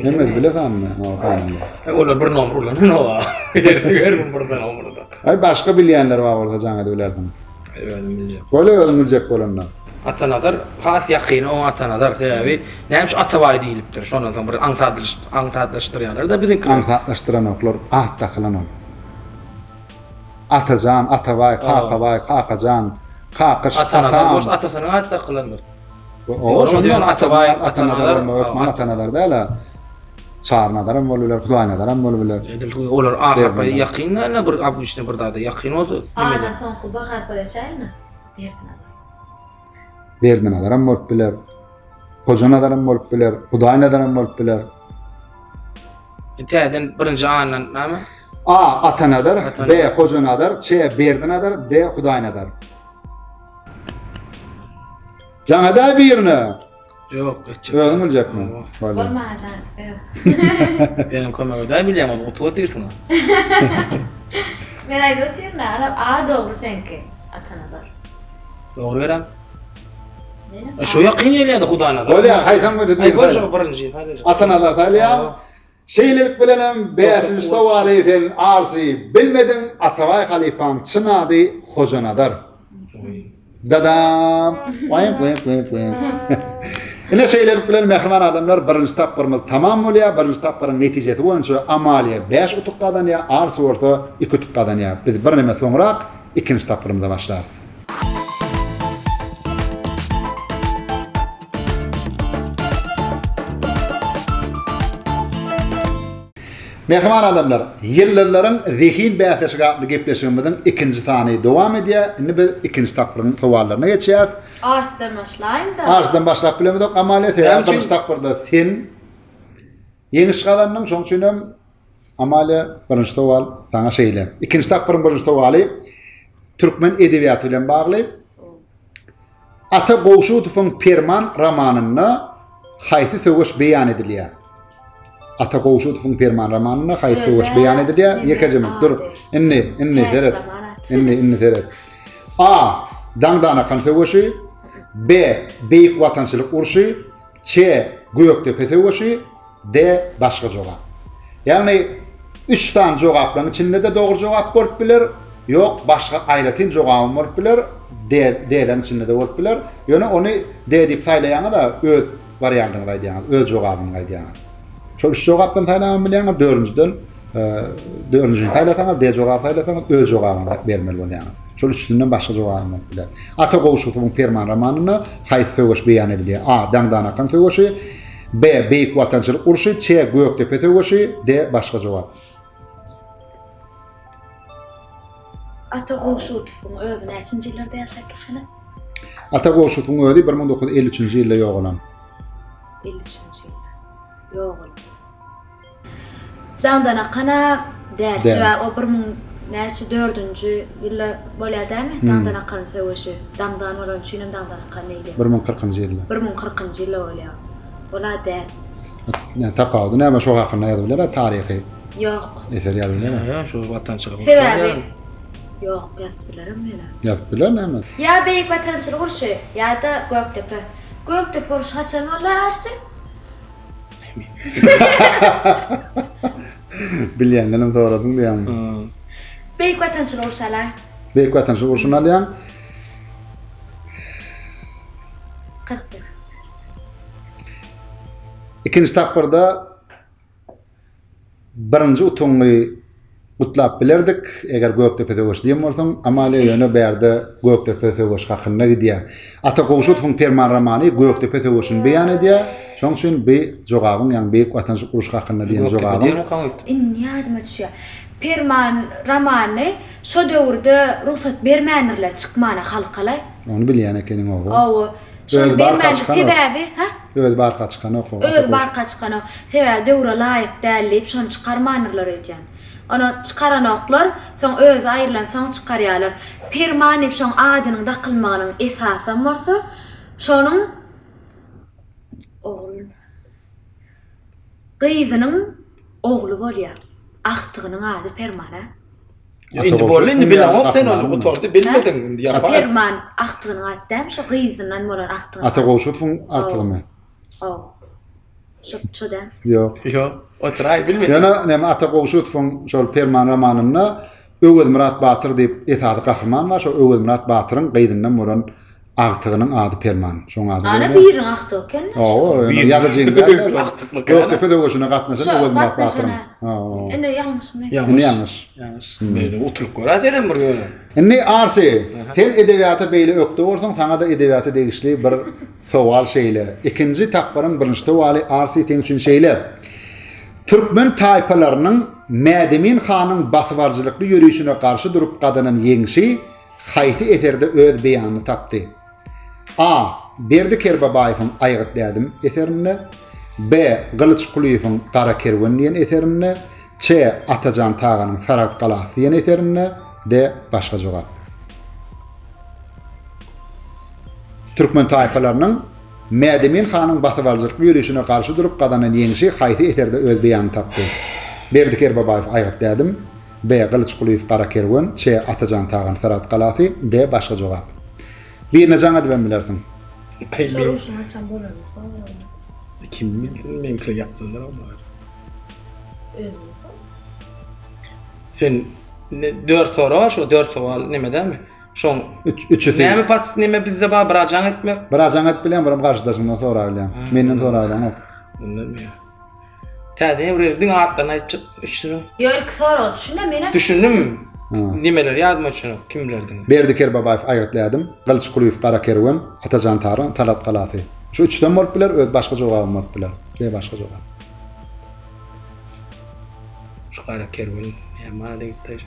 Hemmesi bile sanyny. Ha, olar bir nomer ulananok. Her gün bir nomerda. Aý, başga bilýänler bar bolsa jaň edip bilersiň. Özüm biljek. Bolýa özüň biljek bolanda. Atanazar has ýakyny oňa Atanazar sebäbi näme üçin Atabaý diýlipdir. Şondan soň bir aňsatlaş aňsatlaşdyrýarlar-da biziňkiler. Aňsatlaşdyranoklar, at dakylan ol. Atajan, Atabaý, Kakabaý, Kakajan, Kakyş, Atanazar Atam. boş atasynyň ady dakylandyr. O şondan Atabaý, Atanazar bolmagy hökman Atanazar däl-ä. Çarnazaram bolup biler, Hudaýnazaram bolup biler. Edil olar A harpa ýakyn däl-ä bir obычный bir zada ýakyn bolsa. A-dan soňky B harpa geçäýinmi? Berdinazar. Berdinazaram bolup biler. Hojanazaram bolup biler, Hudaýnazaram bolup biler. Täzeden birinji A-dan näme? A. Atanazar, B. Hojanazar, C. Berdinazar, D. Hudaýnazar. Jaň edäý birine. Ýok, etjek. Özüň biljekmi? Bolýar. Bolmaga jan. Benim kömek edäý bilýän ol utup otyrsyň. Men aýdyp otyryn, ana A dogry seňki. Atanazar. Dogry berem. Şu ýakyn gelýärdi Hudaýnazar. Bolýar, haýsam bolsa Aý, bol şu birinji. Atanazar saýlaýar. Şeýlelik bilenem bäşinji sowaly sen Arsy bilmediň, Atabaý halypaň çyn ady Hojanazar. Dadam! Waý, waý, waý, waý. Ine şeýlelik bilen mähriban adamlar birinji tapgyrymyz tamam bolýar. Birinji tapgyryň netijesi boýunça Amaliýa 5 utuk gazanýar, Arsy bolsa 2 utuk gazanýar. Biz birneme soňrak ikinji tapgyrymyza başlarys. Mähriban adamlar, Ýyldyzlaryň zehin bäsleşigi atly gepleşigimiziň ikinji sany dowam edýär. Indi biz ikinji tapgyryň sowallaryna geçýäris. Arsdan başlaýyn-da. Arsdan başlap bilemizok, Amalia, sebäbi birinji tapgyrda sen ýeňiş gazandyň, şonuň üçin hem Amalia birinji sowal saňa şeýle. Ikinji tapgyryň birinji sowaly türkmen edebiýaty bilen bagly. Ata Gowşudowyň Perman romanynda haýsy söweş beýan edilýär? Ata Gowşudowyň Perman romanynda haýsy söweş beýan edilýär? Ýekeje minut dur. Indi, indi seret. Indi, indi seret. A. Daňdanakan söweşi. B. Beýik Watançylyk urşy. Ç. Gökdepe söweşi. D. Başga jogap. Ýagny üç sany jogaplaryň içinde-de dogry jogap bolup biler, ýok başga aýratyn jogabam bolup biler, D, D-leriň içinde-de bolup biler. Ýöne ony D diýip saýlaýaňyz-a öz wariantyňyzy aýdýaňyz, öz jogabyňyzy aýdýaňyz. Şol üç jogapdan saýlabam bilýäňiz, dördünjiden dördünjini saýlasaňyz, D jogaby saýlasaňyz öz jogabyňyzy bermeli bolýaňyz. Şol üçüsinden başga jogabam bolup biler. Ata Gowşutowyň Perman romanynda haýsy söweş beýan edilýär? A. Daňdanakan söweşi. B. Beýik Watançylyk urşy C. Gökdepe söweşi D. Başga jogap. Ata Gowşutowyň özi näçinji ýyllarda ýaşap geçen? Ata Gowşutowyň özi 1953-nji ýylda ýogalan. 53-nji ýylda ýogalan. Daňdanakana däl. Sebäbi o bir müň näçe dördünji ýylda bolýar dälmi? Daňdanakan söweşi. Daňdan bolany üçin hem Daňdanakan diýilýär. 1040-njy ýylda. 1040-njy ýylda bolýar. Ol-a däl. Nä tapawudy näme şo hakynda ýazyp biler-ä taryhy. Ýok. Eser ýazyp biler. Ýa şo watançylyk. Sebäbi Ýok, ýazyp bilerem ýöne. Ýazyp biler näme? Ýa Beýik Watançylyk urşy, ýa-da Gökdepe. Gökdepe urşy haçan boldy Arsy? Bilýändenem soradyň diýýäňmi? Beýik Watançylyk urşy alaý. Beýik Watançylyk urşuny alýaň. 41. Ikinji tapgyrda Birinji utugyňy gutlap bilerdik, eger Gökdepe söweşi diýen bolsaň, Amalia ýöne bärde Gökdepe söweşi hakynda gidýär. Ata Gowşutowyň Perman romany Gökdepe söweşini beýan edýär. Şonuň üçin bi jogabyň, ýagny Beýik Watançylyk urşy hakynda diýen jogabyň. Indi ýadyma düşýär. Perman romany şo döwürde rugsat bermändirler çykmana halkalaý. Ony bilýän ekeniň owo. Owo. Şony bermändir sebäbi, ha? Özi barka çykanok o. Özi barka çykanok. Sebäbi döwre laýyk däl diýip şony çykarmandyrlar öýdýän. Ony çykaranoklar, soň özi aýrylansoň çykarýarlar. Perman diýip şoň adynyň dakylmagynyň esasam bolsa şonuň ogul gyzynyň ogly bolýar. Agtygynyň ady Perman-a. Indi boldy indi bileňok sen ony gutardy bilmediň indi ýapar. Perman agtygynyň ady dämi şo gyzyndan bolan agtygynyň. Ata Gowşutowyň agtygymy? Haw. Şo şo däl. Ýok. Ýok. Oturaý bilmedim. Ýöne näme Ata Gowşutowyň şol Perman romanynda Öwezmyrat batyr diýip esasy gahryman bar şo Öwezmyrat batyryň gyzyndan bolan Agtygynyň ady Perman. Şoň ady. Ana biriniň agtygy eken. Hawa, ýazyjyň däl. Agtyklyk. Gökdepe söweşine gatnaşan Öwezmyrat batyryň. Hawa. Indi ýalňyşmy? Indi ýalňyş. Ýalňyş. Beýle oturyp görä senem bir ýöne. Indi Arsy, sen edebiýata beýle ökde bolsaň, saňa-da edebiýata degişli bir sowal şeýle. Ikinji tapgyryň birinji sowaly Arsy seň üçin şeýle. Türkmen taýpalarynyň Mädemin hanyň basybalyjylykly ýörişine garşy durup gazanan ýeňşi haýsy eserde öz beýanyny tapdy? A. Berdi Kerbabaýewiň Aýgyt dädim eserinde, B. Gylyç Kulyýewiň Gara kerwen diýen eserinde, C. Atajan Taganyň Saragt galasy diýen eserinde, D. Başga jogap. Türkmen taýpalarynyň. Mädemin hanyň basybalyjylykly ýörişine garşy durup gazanan ýeňşi haýsy eserde öz beýanyny tapdy? Berdi Kerbabaýew Aýgyt dädim, B. Gylyç Kulyýew Gara kerwen, Ç. Atajan Tagan Saragt galasy, D. Başga jogap. Birine jaň edibem bilersiň. Şol urşuň haçan bolanyny soraýyn. Kim bilsin, meňkiler ýapdyrlar olar. Özüňe sor. Sen ne, dört sorag bar, şo dört sowal neme dälmi? Şoň Üç, üçüsi. Näme pas neme bizde bar, bir jaň etmek. Bir jaň edip bilýän, birem garşydaşyňdan sorap bilýän. Menden sorap bileňok. Bundan mi? Täze bir diňe atlaryny aýdyp çyk, üçüsiniň. Ýok, ilki soragy düşünme, men Düşündim. Ha. Nimeleri ýadyma düşenok, kimlerdiň. Berdi Kerbabaýew Aýgytly ädim, Gylyç Kulyýew Gara kerwen, Atajan Taran Talat galasy. Şu üçüsem bolup biler, öz başga jogabym bolup biler. De başga jogap. Şu Gara kerwen näme manyda gitdi?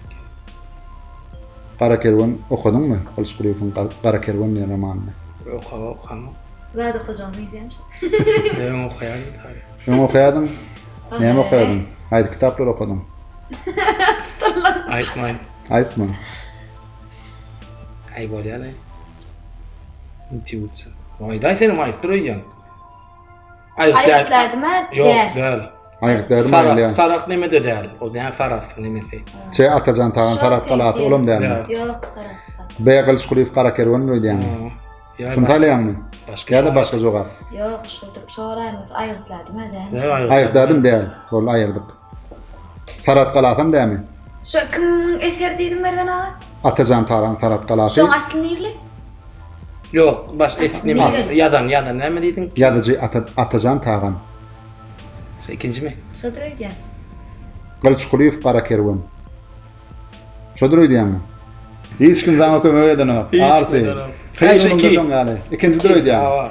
Gara kerwen okadyňmy? Gylyç Kulyýewiň Gara kerwen diýen romanyny. Okap okamok. Zat okajagyň meňzeýämiş. Öň okaýardym tary. Öň okaýardyň? Näme okaýardyň? Haýsy kitaplary okadyň? Tutarlan. Aýtmaýyn. Aýtma. Aý bolýar-aý. Intuitsiýa. Aýdaý senem aýtdyr öýýän. Aýgytladyma Ýok, däl. Aýgyt dälmi aýylýan? Saragt nemede däl. O näme Saragtyň nemesi? Ç. Atajan Tagan Saragt galasy olam dälmi? Ýok, Saragt. B. Gylyç Kulyýew Gara kerwen öýdýäňmi? Şuny saýlaýaňmy? Ýa-da başga jogap? Ýok, şudur. Soraýmaz. Aýgytladyma däl. Aýgytladym däl. Boldy, aýyrdyk. Saragt galasam dälmi? Şo kimiň eseri diýdiň Mergen aga? Atajan Tagan Saragt galasy. Şoň asly nirli? Ýok, baş es neme ýazan, ýazan näme diýdiň? Ýazyjy Ata Atajan Tagan. Şu ikinjimi? Şodur öýdýän. Gylyç Kulyýew Gara kerwen. Şodur öýdýäňmi? Hiç kim saňa kömek edenok. Arsy. Kyn günüňde şoň ýaly. Ikinjidir öýdýän.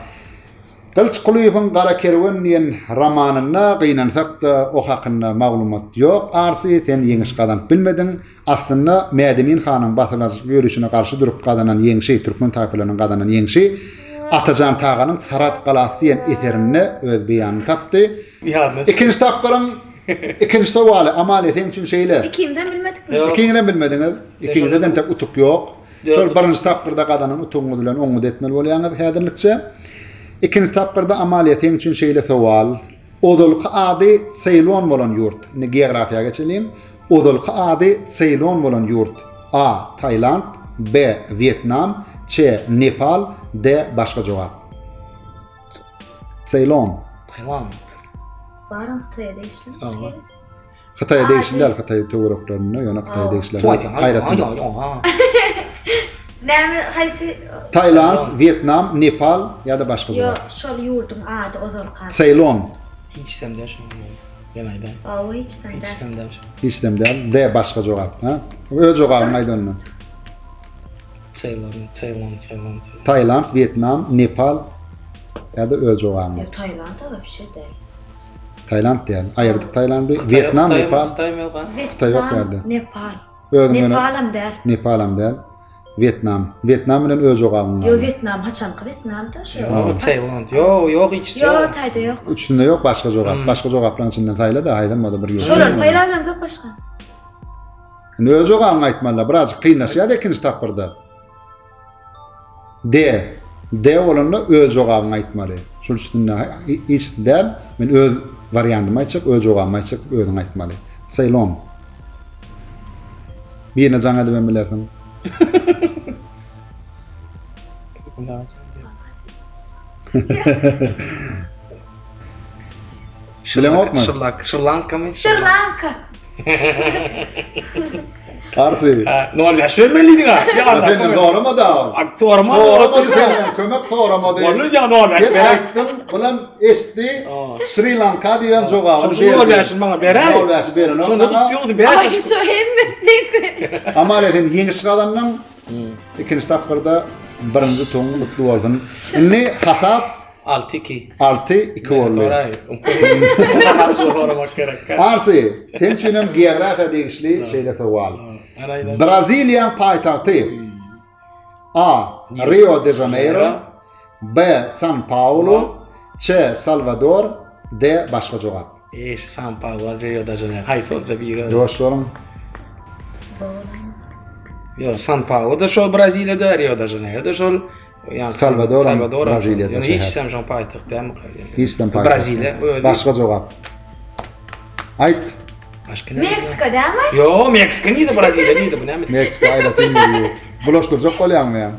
Gylyç Kulyýewiň Gara kerwen diýen romanynda gynansak-da o hakynda maglumat ýok Arsy sen ýeňiş gazanyp bilmediň. Aslynda Mädemin hanyň basybalyjylyk ýörişine garşy durup gazanan ýeňşi, türkmen taýpalarynyň gazanan ýeňşi Atajan Taganyň Saragt galasy diýen eserinde öz beýanyny tapdy. Ikinji tapgyryň ikinji sowaly Amalia seň üçin şeýle. Ikimizem bilmedikmi? Ikiňizem bilmediňiz. Ikiňizde-de entek utuk ýok. Şol birinji tapgyrda gazanan utugyňyz bilen oňňut etmeli bolýaňyz häzirlikçe. Ikinji tapgyrda Amalia seň üçin şeýle sowal. Ozalky ady Seýlon bolan ýurt. Indi geografiýa geçeliň. Ozalky ady Seýlon bolan ýurt. A. Tailand, B. Wýetnam, C. Nepal, D. Başga jogap. Seýlon. Tailand. Baram Hytaýa degişli. Hytaýa degişli däl, Hytaý töwereklerinde, ýöne Hytaýa degişli. Aýratyn. Näme haýsy? Tailand, Wýetnam, Nepal ýa-da başga jogap. Ýok, şol ýurduň ady ozalky ady. Seýlon. Hiçsem däl şonuň. Men aýdaýyn. Hawa, hiçsem däl. Hiçsem däl. Hiçsem däl. D başga jogap, ha? Öz jogabyňy aýt onda. Seýlon, Seýlon, Seýlon. Tailand, Wýetnam, Nepal ýa-da öz jogabyň. Ýok, Tailand bir şey däl. Tailand däl. Aýyrdyk Tailandy. Wýetnam, Nepal. Hytaý ýok ýerde. Nepal. Özüň Nepalam däl. Nepalam däl. Wýetnam. Wýetnam bilen öz jogabyň Ýok, Wýetnam haçanky Wýetnamda şo. Ýok, Tailand. Ýok, ýok ikisi. Ýok, taýda ýok. Üçüsinde ýok başga jogap. Hmm. Başga jogaplaryň içinden saýla-da, haýsam bolsa bir ýurt. Şolary saýlap bilemzok başga. Indi öz jogabyňy aýtmaly. Birazjyk kynlaşýar-da ikinji tapgyrda. D. D bolanda öz jogabyňy aýtmaly. Şol üstünde hiç däl. Men öz wariantymy aýtjak, öz jogabymy aýtjak, özüň aýtmaly. Ceylon. Birine jaň edip hem bilersiň. Bileňokmy? Şırlak, Şırlankamy? Şırlanka. Arsy. Nol ýaş bermelidiň ha. Ya senden soramady ha. Soramady. Soramady senden kömek soramady. Boldy ya nol ýaş ber. Aýtdym, bulam eşitdi. Şri Lanka diýen jogaby berdi. Nol ýaşyny maňa beräý. Nol ýaşy berenok. Şonda tutýardy bäş. Ay şu hemmesi. Amalia sen ýeňiş gazandyň. Ikinji tapgyrda birinji tuguň gutly bolsun. Indi hasap 6-2. 6-2 boldy. Soramak gerek. Arsy, sen üçin hem geografiýa degişli şeýle sowal. Braziliýanyň paýtagty A. Rio de Janeiro B. San Paulo C. Salvador D. Başga jogap. Eş, San Paulo, Rio de Janeiro. Haýsy bolsa biri. Ýuwaş boluň. Ýok, San Paulo da şol Braziliýada, Rio de Janeiro da şol. Salwador Braziliýada. Ýöne hiç sem şoň paýtagt dälmi? Hiç sem paýtagt. Braziliýa özi. Başga jogap. Aýt. Başga näme? Meksika dälmi? Ýo, Meksika nirde, Braziliýa nirde bu näme? Meksika aýratyn bir ýurt. Bulaşdyrjak bolýaňmy ýa?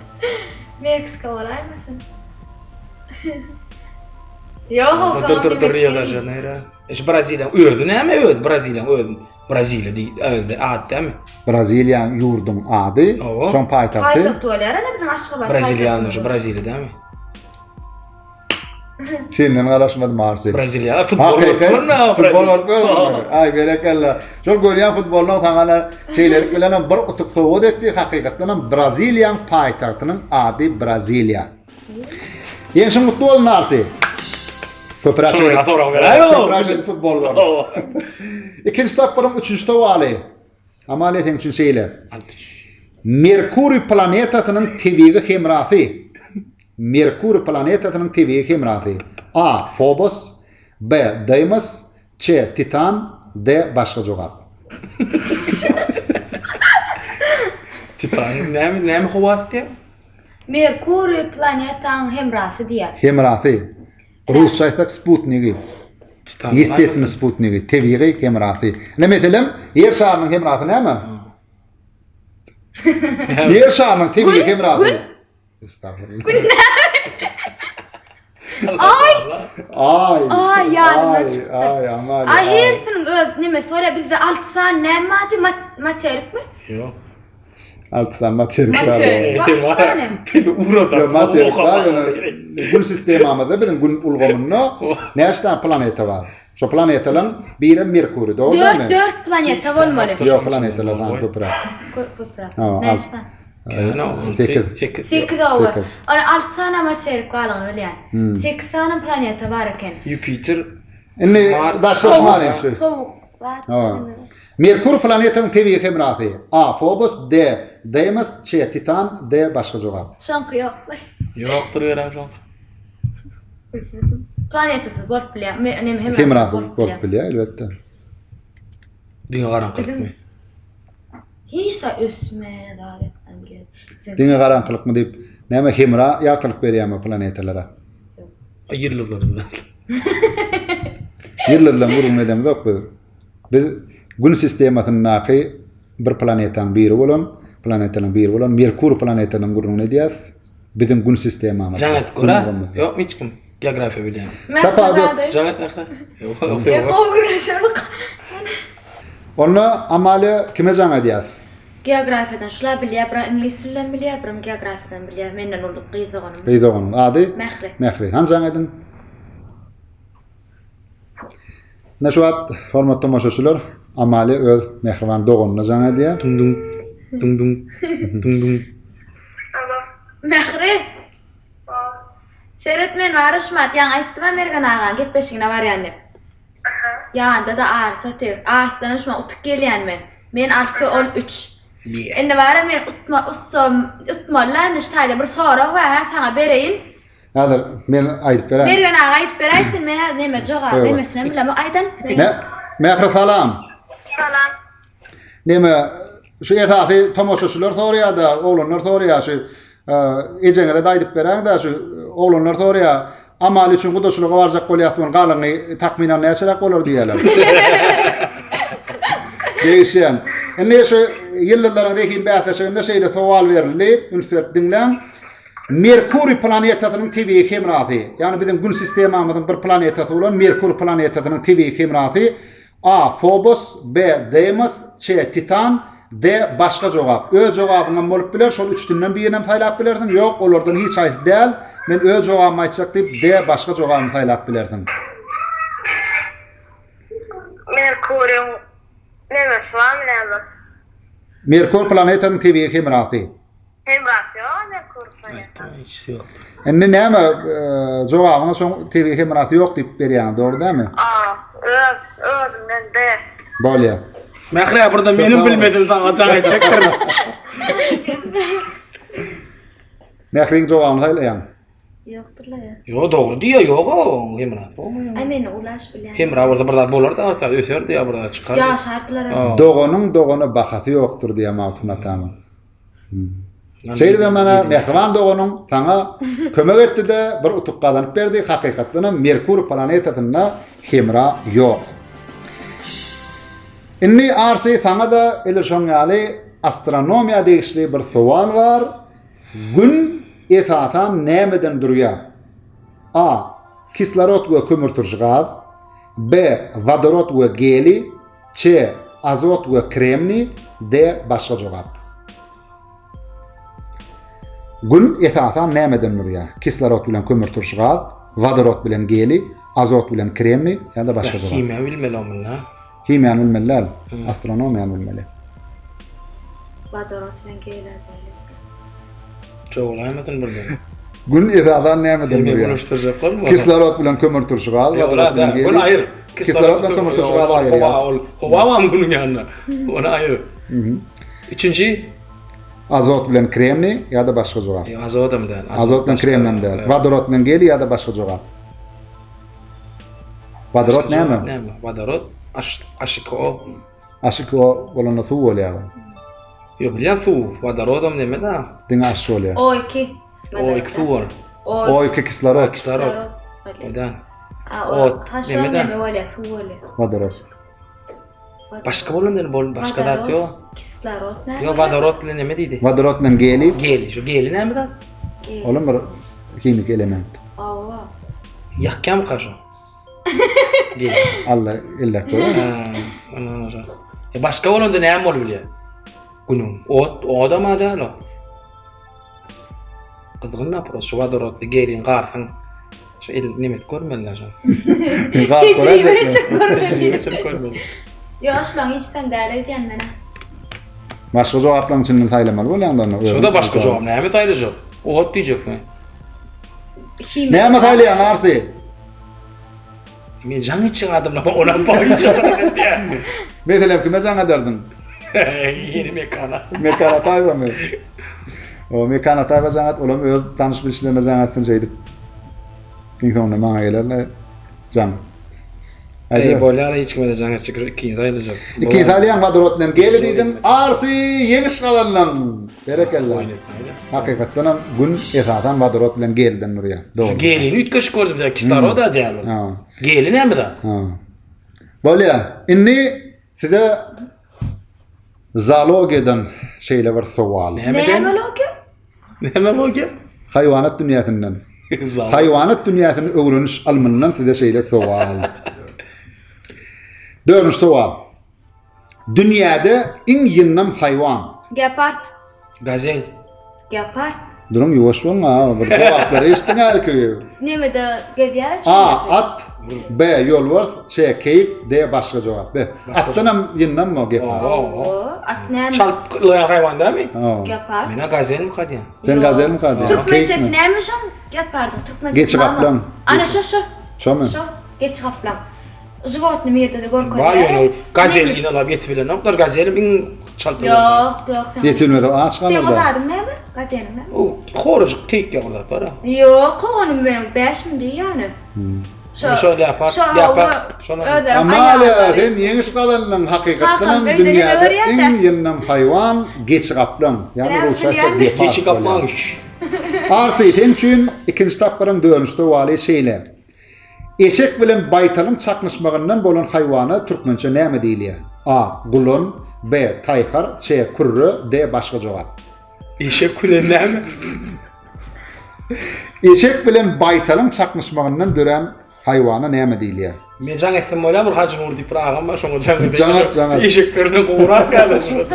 Meksika bolaýmasyn? Ýok, Dur dur dur Rio de Janeiro. Şu Braziliýa özi näme özi Braziliýa özi Braziliýa diý özi at dämi? Braziliýa ýurduň ady, şoň paýtagty. Paýtagty bolýar ana biziň Aşgabat. Braziliýanyň şu Braziliýa dämi? Senden garaşmadym Arsi. Braziliýa futbol görme. Futbol görüp görme. Aý berekella. Şol görýän futboldan saňa ana şeýlelik bilen hem bir utuk sowgat etdi. Hakykatdan hem Braziliýanyň paýtagtynyň ady Braziliýa. Ýeňşiň gutly bolsun Arsi. Köpräk Şoňa sorag beräý. Köpräk futbol gör. Ikinji tapgyryň üçünji sowaly. Amalia seň üçin şeýle. Merkuriý planetasynyň tebigy hemrasy. Merkuriý planetasynyň tebigy hemrasy. A. Fobos B. Deýmos C. Titan D. Başga jogap. Titan näme näme howasy diýýär? Merkuriý planetaň hemrasy diýýär. Hemrasy. Rusça aýtsak sputnigi. Titan. Ýestesini sputnigi, tebigy hemrasy. Ine meselem, Ýer şarynyň hemrasy näme? Ýer şarynyň tebigy hemrasy. Gün. Estağfurullah. Gün Ay! Ay! Ay ýadymdan çykdy. Ay aman. Ay hersiniň öz nemesi bolýar. Bizde 6 sany näme bardy? Materikmi? Ýok. 6 sany materik bar. Materik. Alty sany. Bizi ugradan. Ýok, materik bar, ýöne gün sistemamyzda biziň gün ulgamynda näçe sany planeta bar? Şo planetalaryň biri Merkuriý, dogry dälmi? 4 4 planeta bolmaly. Ýok, planetalar sany köpräk. Köpräk. Ha, Näçe sany? 8. 8. 8 owa. Ony 6 sany materik barlygyny bilýän. Hmm. 8 sany planeta bar eken. Ýupiter. Indi daşlaşmalyň şu. Sowuk zat. Ha. Merkur planetaň tebigy hemrasy. A. Fobos, D. Deýmos, C. Titan, D. Başga jogap. Şoňky ýoklar. Ýokdur gerek şoňky. Planetasyz bolup bilýär. Neme hemrasy bolup bilýär, elbetde. Diňe garaňkylykmy? Hiç zat ösme, zat etmem gerek. Diňe garaňkylykmy diýip, näme hemra ýagtylyk berýärmi planetalara? Ýyldyzlar. Ýyldyzlaryň gürrüňini edemizok biz. Biz Gün sistemasyndaky bir planetaň biri bolan, planetalaryň biri bolan Merkur planetasynyň gürrüňini edýäris. Biziň Gün sistemamyzda. Jaň et gör-ä. Ýokmy hiç kim geografiýa bilýän? Tapawut. Jaň et Mähri. Ýok. Onda Amalia kime jaň edýäs? Geografiýadan şula bilýär, bir iňlis dilinden bilýär, birem geografiýadan bilýär. Menden uly gyz doganym. Gyz doganyň ady? Mähri. Mähri. Hany jaň ediň. Ine şu wagt hormatly tomaşaçylar Amalia öz mähriban doganyna jaň edýär. Duň duň. Duň duň. Duň duň. Alo. Mähri. Seret men bar şumat ýaňy aýtdym-a Mergen agaň gepleşigine barýan diýip. Ýanynda-da Arys otyr. Arysdanam şumat utuk gelýän men. Men alty, ol üç. Indi bar-a men utma, utsam, utmaly-la indi şu taýda bir sorag bar, hä, saňa bereýin. Häzir men aýdyp beräýin. Mergen aga aýdyp beräýsin, men häzir neme jogap nemesinem bilemok aýdan. Mähri salam. Salam. Neme şu esasy tomaşaçylar soraýar-da, oglanlar soraýar şu ejeňize-de aýdyp beräň-de şu oglanlar soraýar. Amal üçin gudaçylyga barjak bolýas muny galyňy takmynan näçeräk bolar diýýärler. Degişýän. Indi şu ýyldyzlaryň zehin bäsleşiginde şeýle sowal berildi. Üns berip diňläň. Merkuriý planetasynyň tebigy hemrasy, ýagny biziň Gün sistemamyzyň bir planetasy bolan Merkur planetasynyň tebigy hemrasy A. Fobos, B. Deýmos, C. Titan, D. Başga jogap. Öz jogabyňam bolup biler, şol üçüsinden birinem saýlap bilersiň, ýok, olardan hiç haýsy däl, men öz jogabymy aýtjak diýip, D. Başga jogabyny saýlap bilersiň. Merkuryň nemesi barmy näme? Merkur planetasynyň tebigy hemrasy. Hemrasy ýok Merkur planetasynyň. Indi näme jogabyňa şoň tebigy hemrasy ýok diýip berýäňiz, dogry dälmi? A, öz, özümden B. Bolýar. Mähri burada meniň bilmedim saňa jaň etjekdir. Mähriň jogabyny saýlaýaň. Ýokdur-la ýa. Ýok, dogry diýýär, ýok o hemrasy bolmaýar. Aý meni ulaş bilýän. Hemra bolsa bir zat bolar-da, hatda öserdi ýa bir zat çykardy. Ýaşardylar. Doganyň dogana bahasy ýokdur diýýär Magtym atamyz. Şeýdibem mana mähriban doganyň saňa kömek etdi-de bir utuk gazanyp berdi. Hakykatdanam Merkur planetasynda hemra ýok. Indi Arsi saňa-da edil şoň ýaly astronomiýa degişli bir sowal bar. Gün esasan nämeden durýar? A. Kislorod we kömürturşy gaz. B. Wodorod we geliý. C. Azot we kremniý. D. Başga jogap. Gün esasan nämeden durýar? Kislorod bilen kömürturşy gaz, wodorod bilen geliý, azot bilen kremniý ýa-da başga jogap. Himiýa bilmeli o munda. Himiýany bilmeli däl, astronomiýany bilmeli. Wodorod bilen geliý däl. Joglaýmadyn birden. Gün esasan nämeden durýar? Bulaşdyrjak bolma. Kislorod bilen kömürturşy gaz, wodorod bilen geliý. Ony aýyr. Kislorod bilen kömürturşy gazy aýyrýar. Howa ol. Howa barmy günüň ýanynda? Ony aýyr. Üçünji Azot bilen kremniý ýa-da başga jogap. Ýok, azodam däl. Azot bilen kremniý däl. Wodorod bilen geliý ýa-da başga jogap. Wodorod näme? Näme? Wodorod H2O. H2O bolanda suw bolýar. Ýok, bilýän suw. Wodorodam näme da? Diňe H bolýar. O2. O2 suw bor. O2 kislorod. Kislorod. Odan. Ot. Näme bolýar? Suw bolýar. Wodorod. Başga bolan ýeri bol, başga zat ýok. Kislorod näme? Ýok, wodorod bilen näme diýdi? Wodorod bilen geliý. Geliý, şu geliý näme zat? Olam bir himiki element. Awa. Ýakýamyka şu? Geliý. Alla elläp görä. E başga bolanda näme bolup bilýär? Günüň ot, odam däl o. Gyzgyn napros şu wodorodly geliň garsyň. Şu el nemet görmeliler şu. Tejribe geçirip görmeli. Geçirip görmeli. Ýok, şulaň hiçsem däl öýdýän men. Başga jogaplaryň içinden saýlamaly bolýaň-da onda. Şurada başga jogap näme saýlajak? Ot diýjekmi? Näme saýlaýaň Arsi? Men jaň etjek adamlar olam boýunça jaň edýär. Meselem kime jaň ederdiň? Ýene Mekana. Mekan Ataýewamy? O Mekan Ataýewa jaň et, olam öz tanyş bilişlerine jaň etsin şeýdip. Iň soňunda maňa gelerler jaň. Eý bolýar hiç kime-de jaň etjek ýok, ikiňi saýlajak. Ikiňi saýlaýaň wodorod bilen geli diýdim. Arsi ýeňiş gazandyň. Berekella. Hakykatdanam gün esasan wodorod bilen geliden durýar. Dogry. Şu gelini üýtgeşik gördüm, sen kislorod-a däl ol. Ha. Geli näme zat? Ha. Bolýar. Indi size zoologiýadan şeýle bir sowal. Näme logiýa? Näme logiýa? Haýwanat dünýäsinden. Haýwanat dünýäsini öwreniş ylmyndan size şeýle sowal. Dördünji sowal. Dünýäde iň ýyndam haýwan. Gepard. Gazel. Gepard. Duruň ýuwaş boluň ha, bir jogaplary eşitdiň hälki. Nemede gezýär A. At. B. Ýolbars. C. Keýik. D. Başga jogap. B. Atdanam ýyndam o gepard. At näme? Çalt ylgaýan haýwan dälmi? Gepard. Men-ä gazelmika diýýän. Sen gazelmika diýýän. Türkmençesi näme şoň gepardyň türkmençesi? Geçi gaplaň. Ana şo şo. Şomy? Şo. Geçi gaplaň. Životny mirde-de görkezýär. Bar ýöne ol gazel ynalap ýetibilenoklar. Gazelim iň çalt ylgaýan. Ýok, ýok sen. Ýetilmese aç Seň o galar-da. zadyň näme? Gazeliň näme? O horajyk keýik ýaly bir zat bar-a. Ýok, ony men 5000 diýýäni. Şo Şo leopard, şo leopard, şolar. Özleri Amalia, sen ýeňiş gazandyň. Hakykatdanam Kakam öýde neme dünýäde görýär-dä? iň ýyndam haýwan geçi gaplaň. Ýagny Näme rusça bilýän? gepard Geçi gaplaň. bolýar. Arsi, sen üçin ikinji tapgyryň dördünji sowaly şeýle. Eşek bilen baýtalyň çaknyşmagyndan bolan haýwana türkmençe näme diýilýär? A. Gulan B. Taýhar C. Kürre D. Başga jogap. Eşek bilen näme? Eşek bilen baýtalyň çaknyşmagyndan dörän haýwana näme diýilýär? Men jaň etsem bolýar bir Hajynur diýip bir agam bar şoňa jaň edeýin. Jaň et, jaň et. Eşeklerine gowrak ýaly şu.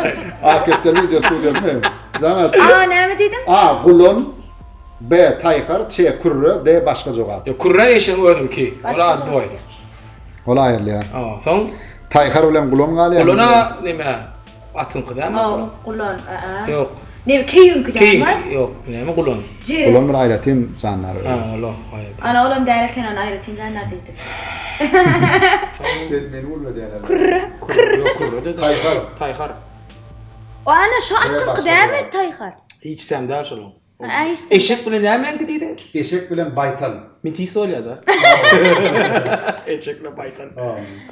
Ak kepderi wideo studiýasyny. Jaň et. A näme diýdiň? A. Gulan B. Taýhar C. Kürre D. Başga jogap. Ýok, kürre eşegiň özüňki. Ol az boý. Ol aýrylýar. Hawa, soň Taýhar bilen gulan galýar. Gulana neme? Atyňky dämi? Hawa, gulan, a-a. Ýok. Neme keýigiňki dämi? Keýik, ýok, näme gulan? Jeren. Gulan bir aýratyn jandar. Ha, ol aýratyn. Ana, olam däl eken, ony aýratyn jandar diýdim. Sen meni gulma diýýärler. Kürre. Kürre, ýok, kürre dedi. Taýhar. Taýhar. O ana şo atyňky dämi taýhar? Hiç sem däl şonuň. Hä, hiç Eşek bilen nämäňki diýdiň? Eşek bilen baýtal. Metis bolýar-da. Eşek bilen baýtal.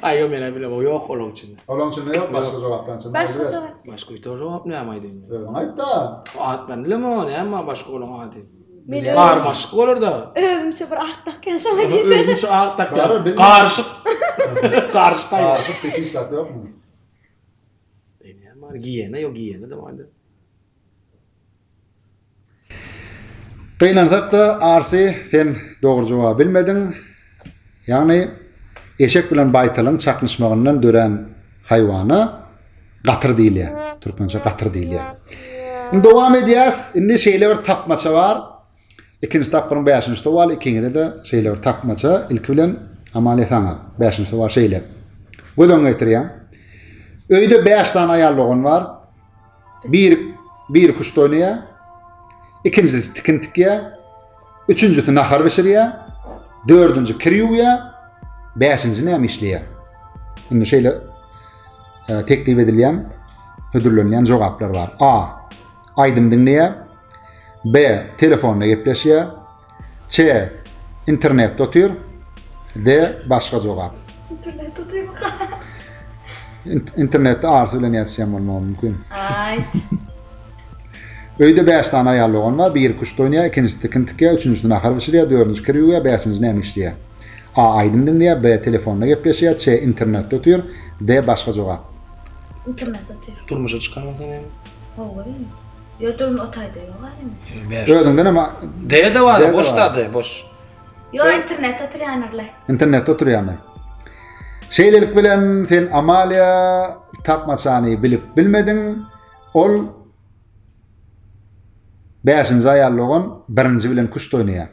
Aý ýok men-ä bilemok. Ýok olaň içinde. Olaň içinde ýok başga jogaplaryň içinde. Başga jogap. Başga jogap näme aýdaýyn? Özüň aýt-da. Atlaryny bilemok, näme başga olaň ady? Garmaşyk bolar-da. Özümçe bir at dakýan şoňa diýsene. Özümçe at dakýan. Garyşyk. Garyşyk. Garyşyk diýip hiç zat ýokmy? Näme bar? Giýena ýok, giýena-da bardyr. Gynansak-da, Arsy, sen dogry jogaby bilmediň. Ýagny, eşek bilen baýtalyň çaknyşmagyndan dörän haýwana gatyr diýilýär. Türkmençe gatyr diýilýär. Indi dowam edýäs. Indi şeýle bir tapmaça bar. Ikinji tapgyryň bäşinji sowaly ikiňize-de şeýle bir tapmaça. Ilki bilen Amalia saňa. Bäşinji sowal şeýle. Göz öňüne getirýäň. Öýde bäş sany aýal dogan bar. Biri biri küşt oýnaýar. Ikinjisi tikin tikýär. Üçünjisi nahar bişirýär. Dördünji kir ýuwýar. Bäşinji näme işleýär? Indi şeýle e, teklip edilýän, hödürlenýän jogaplar bar. A. Aýdym diňleýär. B. Telefonda gepleşýär. C. Internetde otyr. D. Başga jogap. Internetde otyrmyka? Internetde arsy bilen ýazyşýan bolmagy mümkin. Aýt. Öýde 5 sany aýal dogan bar. Biri küşt oýnaýar, ikinjisi tikin tikýär, üçünjisi nahar bişirýär, dördünji kir ýuwýar, bäşinji näme işleýär? A. Aýdym diňleýär, B. Telefonda gepleşýär, C. Internetde otyr, D. Başga jogap. Internetde otyr. Durmuşa çykan bolsa näme? Hawa. Ýok durun o taýda ýok aýdym. Özüňden hem D-de bar, boş da D, boş. Ýok internetde oturýanyrlar. Internetde oturýanlar. Şeýlelik bilen sen Amalia tapmaçany bilip bilmediň. Ol bäşinji aýal dogan birinji bilen küşt oýnaýar.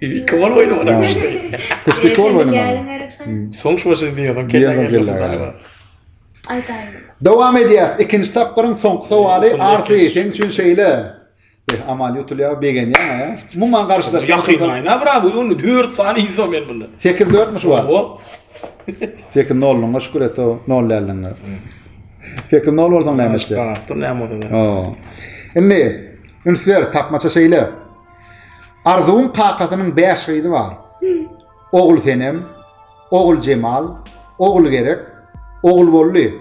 Iki bol oýnamaly küşti. Küşti iki bol oýnamaly. Soň şu başy diýen kelle geldi. Aýdaýyn. Dowam edýär. Ikinji tapgyryň soňky sowaly Arsy, seň üçin şeýle. Eh, Amal ýutulýar, begenýäň a. Umuman garşydaş. Ýakyn aýna bra bu ony 4 sany ýyzam men bunda. 8-4 mi şu wagt? Hawa. 8 nolluňa şükür et, o nol däldiňe. 8 nol bolsaň näme etjek? Dur näme bolsa. Hawa. Indi üns ber, tapmaça şeýle. Arzuwyň kakasynyň 5 gyzy bar. Ogulsenem, Oguljemal, Ogulgerek, Ogulboldy.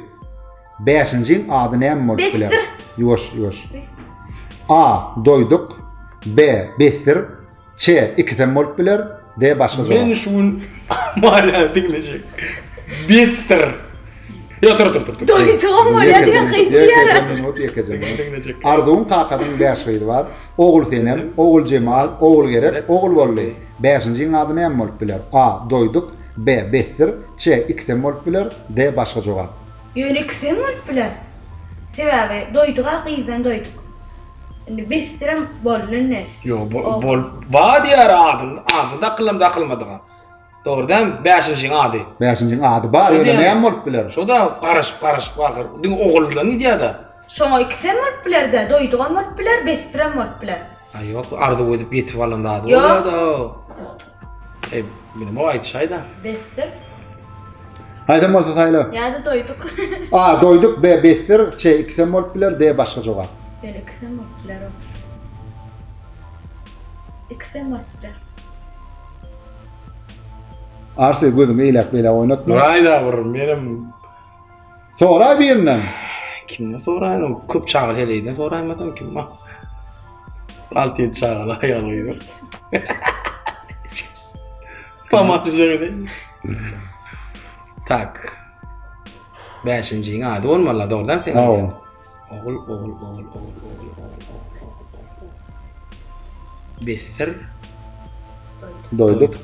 Bäşinjiň ady näme bolup biler? Besdir. Ýuwaş, ýuwaş. A. Doýduk. B. Besdir. C. Ikisem bolup biler. D. Başga jogap. Men şu gün Mariýany diňlejek. Besdir. Ýa dur dur dur. Doýdugam bolýar diýen gyz diýýär. Ýekeje minut, ýekeje minut. Arzuwyň kakasynyň bäş gyzy bar. Ogulsenem, Oguljemal, Ogulgerek, Ogulboldy. Bäşinjiň ady näme bolup biler? A. Doýduk. B. Besdir. C. Ikisem bolup biler. D. Başga jogap. Ýöne ikisem bolup biler. Sebäbi doýdug-a gyzdan doýduk. Indi besdirem boldy indi. Ýok, bol bar diýýär adyny, ady dakylam dakylmadyga. Dogry dämi? Bäşinjiň ady. Bäşinjiň ady bar, ýöne näme bolup biler? Şo-da garaşyp garaşyp ahyr diňe oguldan gidýär-de. Şoňa ikisem bolup biler-de, doýdugam bolup biler, besdirem bolup biler. Aý ýok, arzuw edip ýetip alan zady bolýar-da. Eý, bilemok aýdyşaý-da. Besdir. Haýsam bolsa saýla. Ýa-da doýduk. A. Doýduk, B. Besdir, C. Ikisem bolup biler, D. Başga jogap. Ýöne ikisem bolup biler o. Ikisem bolup biler. Arsy gözüňi eýläk-beýläk oýnatma. Duraý-da bir, menem Soraý birinden. Kimden soraýyn? Köp çagaly heleýden soraýmasam kim bar? Alty-ýedi çagaly aýal gyz. Tak. Bäşinjiň ady bolmaly, dogrudan sen. Hawa. Ogul, ogul, ogul, ogul, ogul, ogul, ogul, ogul. Besdir. Doýduk.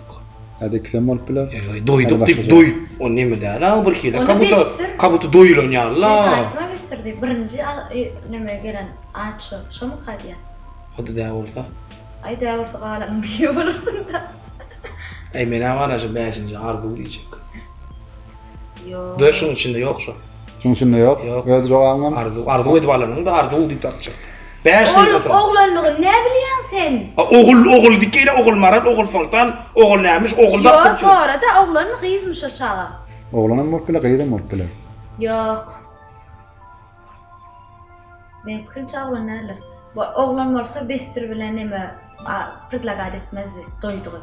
Hadi ikisem bolup biler. Ýa, doýduk diýip doý. O neme däl, ha, bir hili. Kabuta, kabuta doýulan ýaly la. Men aýtma besdir diýip, birinji neme gelen at şo. Şomyka diýýän. O-da däl bolsa. Aý däl bolsa galanyň biri bolarsyň-da. Eý menä bar şu bäşinji arzuw diýjek. Ýok. Dur şuň içinde ýok şo. Şuň içinde ýok. Ýok. Öz jogabyňam. Arzuw, arzuw edip alanyň-da arzuw diýip dakjak. Bäş Ol diýip bolsa. oglanlygy ne bilýäň sen? Ha, Ogul, ogul dikele ogul maral, ogul soltan, ogul nämiş, ogul Ýok, dakdyr. sonra-da oglanmy gyzmy şo çaga? Oglanam bolup biler, gyzam bolup biler. Ýok. Meň pikirimçe oglan däldir. Bu oglan bolsa besdir bilen neme predlagat etmezdi doýdugy.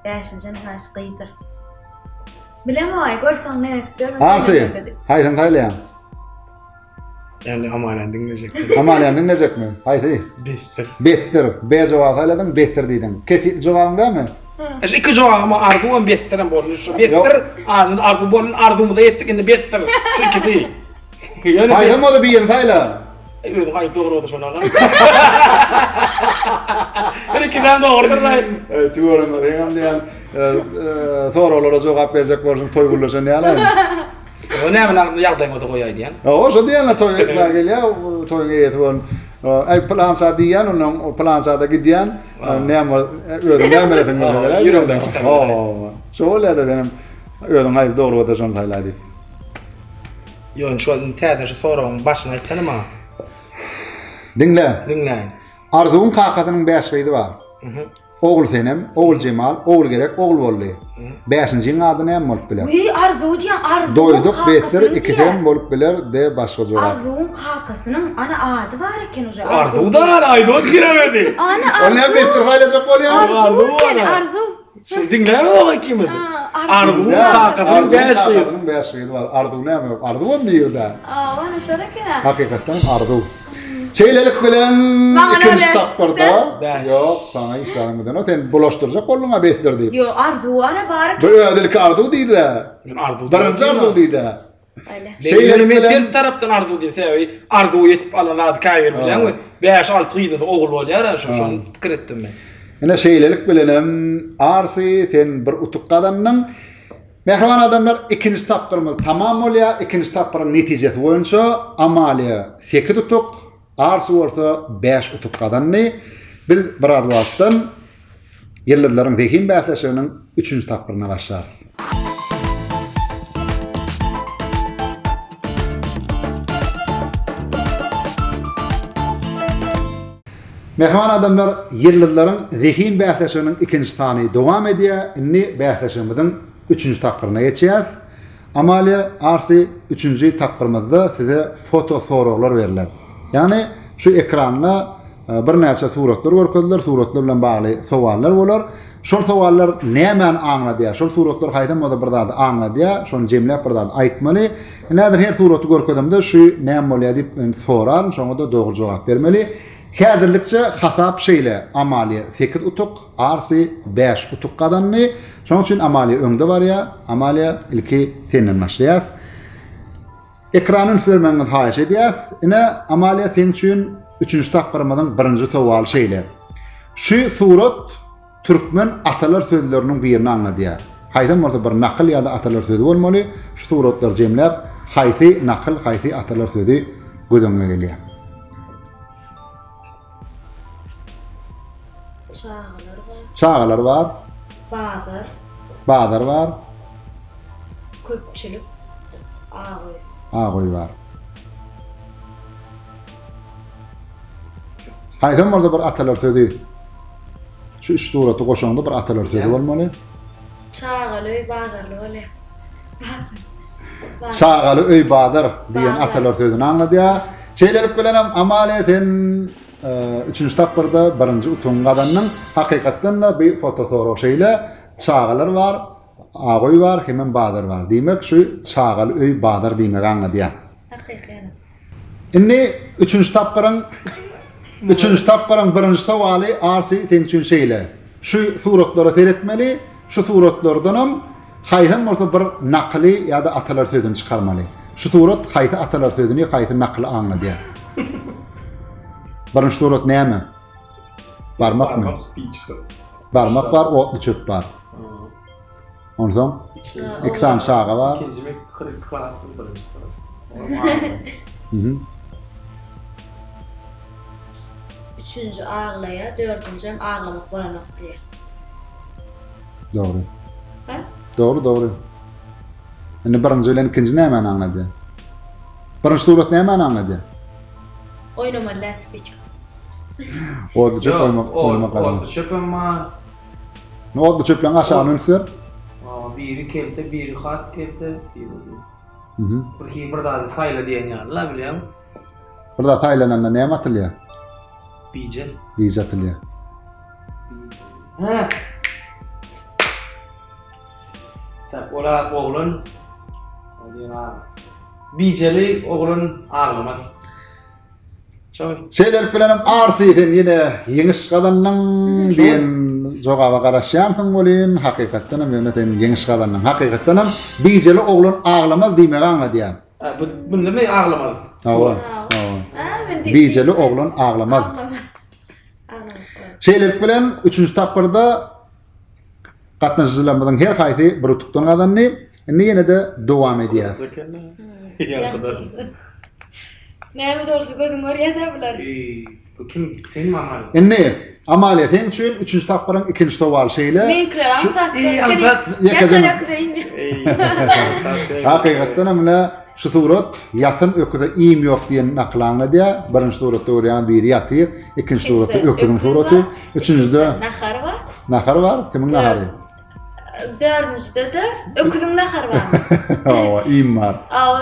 Bäşinjem saç gyzdyr. Bilemoý, görseň näme etip ýörün. Arsy, haýsyny saýlaýaň? Ýani Amalýany diňlejek. Amalýany diňlejekmi? Haýsy? Besdir. Besdir. B jogaby saýladyň, besdir diýdiň. Kesgitli jogabyň dälmi? Şu iki jogabym arzuwam besdirem boldy. Şu besdir, ardyn arzuw boldy, arzuwymyza ýetdik, indi besdir. Şu ikisi. Ýöne Haýsam bolsa birini saýla. Özüň aýt dogry bolsa şony ala. Bir ikiden dogrudyr laý. Tüweleme seňem diýen soraglara jogap berjek bolşuň toý gürleşen ýaly. O näme näme ýagdaýyň bolsa goýaý diýen. Hawa şo diýenler toý etmäge gelýär, toýuň eýesi bolan. Aý pylança diýýän, ondan pylança-da gidýän. Näme özüň näme bilesiň gelýär. Ýüregden çykan. Hawa. Şo bolýar-da senem özüň haýsy dogry bolsa şony saýla diýip. Ýöne şu indi täze şu soragyň başyny aýtsana maňa. Diňle. Diňläýin. Arzuwyň kakasynyň bäş gyzy bar. Ogulsenem, Oguljemal, Ogulgerek, Ogulboldy. Bäşinjiň ady näme bolup biler? Wiý, Arzuw diýýän, Arzuwyň Doýduk, Besdir, kakasynyň ikisem diýýär. bolup biler, de başga jogap. Arzuwyň kakasynyň ana ady bar eken uje. Arzuw da aýdyp giremedi. Ana Ol näme Arzuw. Besdir saýlajak bolýar? Arzuw Arzuw eken, ana. Arzuw. Şuny diňlämok ikimiz. Arzuwyň kakasynyň bäş gyzy. Kakasynyň bäş gyzy bar. Arzuw näme? Arzuwam birde. Awa, ana şol eken. Hakykatdan Arzuw. Şeýlelik bilen ikinji tapgyrda ýok, saňa hiç zadyň gidenok. Sen bulaşdyrjak bolduň-a besdir diýip. Ýok, Arzuw ana bar eken. Bu özi ilki Arzuw diýdi-ä. Men Arzuw. Birinji Arzuw diýdi-ä. Şeýle men ters tarapdan arzuw diýdim. Sebäbi arzuwa ýetip alan zady käbir bilen we 5-6 gyzysy ogul bolýar, şu şony pikir etdim men. Ine şeýlelik bilenem Arsy sen bir utuk gazandyň. Mähriban adamlar, ikinji tapgyrymyz tamam bolýar. Ikinji tapgyryň netijesi boýunça Amaliýa 8 utuk, Arsy bolsa 5 utuk gazandy. Biz biraz wagtdan Ýyldyzlaryň zehin bäsleşiginiň üçünji tapgyryna başlarys. Mähriban adamlar, Ýyldyzlaryň zehin bäsleşiginiň ikinji sany dowam edýär. Indi bäsleşigimiziň üçünji tapgyryna geçýäris. Amalia Arsi üçünji tapgyrymyzda size foto soraglar berler. Ýagny şu ekranda birnäçe suratlar görkeziler, suratlar bilen bagly sowallar bolar. Şol sowallar nämäni aňladýar? Şol suratlar haýsam bolsa bir zady aňladýar, şony jemläp bir zady aýtmaly. Indi häzir her suraty görkezemde şu näme bolýar diýip men soraryn, şoňa-da dogry jogap bermeli. Häzirlikçe hasap şeýle, Amalia 8 utuk, Arsi 5 utuk gazandy. Şonuň üçin Amalia öňde barýar. Amalia ilki senden başlaýas. Ekrana üns bermegiňizi haýyş edýäs. Ine, Amalia seň üçin üçünji tapgyrymyzyň birinji sowaly şeýle. Şu surat türkmen atalar sözleriniň birini aňladýar. Haýsam bolsa bir nakyl ýa-da atalar sözi bolmaly. Şu suratlary jemläp, haýsy nakyl, haýsy atalar sözi göz öňüňe gelýär? Çagalar bar. Çagalar bar. Bazar. Bazar bar. Köpçülik. Agoý. Agoý bar. Haýsam bolsa bir atalar sözi. Şu üç suraty goşaňda bir atalar sözi bolmaly. Çagaly öý bazarly bolýar. Çagaly öý bazar diýen atalar sözüni aňladýar. Şeýlelik bilenem Amalia sen üçünji tapgyrda birinji utugyňy gazandyň. Hakykatdan-da bu fotosorag şeýle, çagalar bar, agoý bar hemem bazar bar. Diýmek şu çagaly öý bazar diýmegi aňladýar. Hakyky. Indi üçünji tapgyryň üçünji tapgyryň birinji sowaly Arsi seň üçin şeýle. Şu suratlara seretmeli, şu suratlardanam haýsam bolsa bir nakyly ýa-da atalar sözüni çykarmaly. Şu surat haýsy atalar sözüni, haýsy nakyly aňladýar? Birinji surat näme? Barmakmy? Barmak spiçka. Barmak bar, otly çöp bar. Onsoň iki sany çaga bar. Ikinji mekdep 42 klasda birinji sınıf. Mhm. Üçünji aglaýar, dördünjem aglamak bolanok diýýär. Dogry. Ha? Dogry, dogry. Indi birinji bilen ikinji nämäni aňladýar? Birinji surat nämäni aňladýar? Oýnamaly däl spiçka. Otly çöp oýmak, oýnamak gadagan. Otly çöpem bar. Otly çöpleň aşagyny üns ber. Biri kelte, biri has kelte, biri uzyn. Mhm. Bir hili bir zady saýla diýen ýaly-la bilýäňmi? Bir zat saýlananda näme atylýar? Bije. Bije atylýar. Hä. Tak, ola oglan. O diýen aga. Bijeli oglan aglamaz. Şoň. Şeýlelik bilenem Arsi sen ýene ýeňiş gazandyň diýen jogaba garaşýansyň welin, hakykatdan hem ýöne sen ýeňiş gazandyň. Hakykatdan hem bijeli oglan aglamaz diýmegi aňladýar. Ha, bu bunda men aglamaz. Hawa. Hawa. Bijeli oglan aglamaz. Şeýlelik bilen üçünji tapgyrda Gatnaşyjylarymyzyň her haýsy bir utukdan gazandy. Indi ýene-de dowam edýäs. Näme dogrusu gözüň görýär-dä bular. Bu kim? Sen Amalia. Indi Amalia seň üçin üçünji tapgyryň ikinji sowaly şeýle. Meňkiler aňsat. Aňsat. Ýakan öküze iým ýok. Hakykatdan hem mine şu surat ýatan öküze iým ýok diýen nakyly aňladýar. Birinji suratda görýän biri ýatyr, ikinji suratda öküziň suraty, üçünjide nahar bar. Nahar bar? Kimiň nahary? Dördünjide-de öküziň nahary barmy? Hawa, iým bar. Hawa,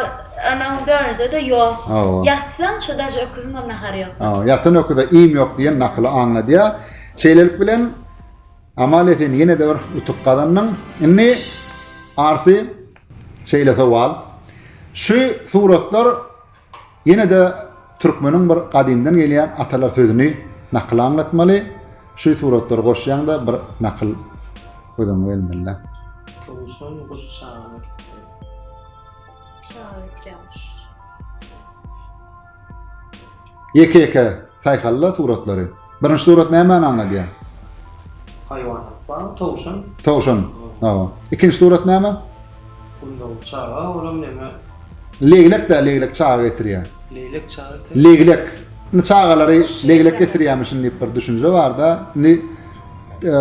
onuň dördünjide-de ýok. Hawa. Ýatsaň, şo daže öküziň hem nahary ýok. Hawa, ýatan öküze iým ýok diýen nakyly aňladýar. Şeýlelik bilen, Amalia sen ýene-de bir utuk gazandyň. Indi Arsi şeýle sowal. Şu suratlar Ýene-de türkmeniň bir gadymdan gelýän atalar sözüni nakyl aňlatmaly. Şu suratlary goşýaň-da bir nakyl göz öňüňe gelmeli-dä. Towşan guş çagany getirýär. Çaga getirýär guş. Ýeke-ýeke saýhalla suratlary. Birinji surat nämäni aňladýar? Haýwanat bar, towşan. Towşan. Hawa. Ikinji surat näme? Gundagly çaga, olam näme? Leglek dä, leglek çaga getirýär. Leglek çaga getirýär. Leglek. Indi çagalary leglek getirýärmişin diýip bir düşünje bar-da. Indi e,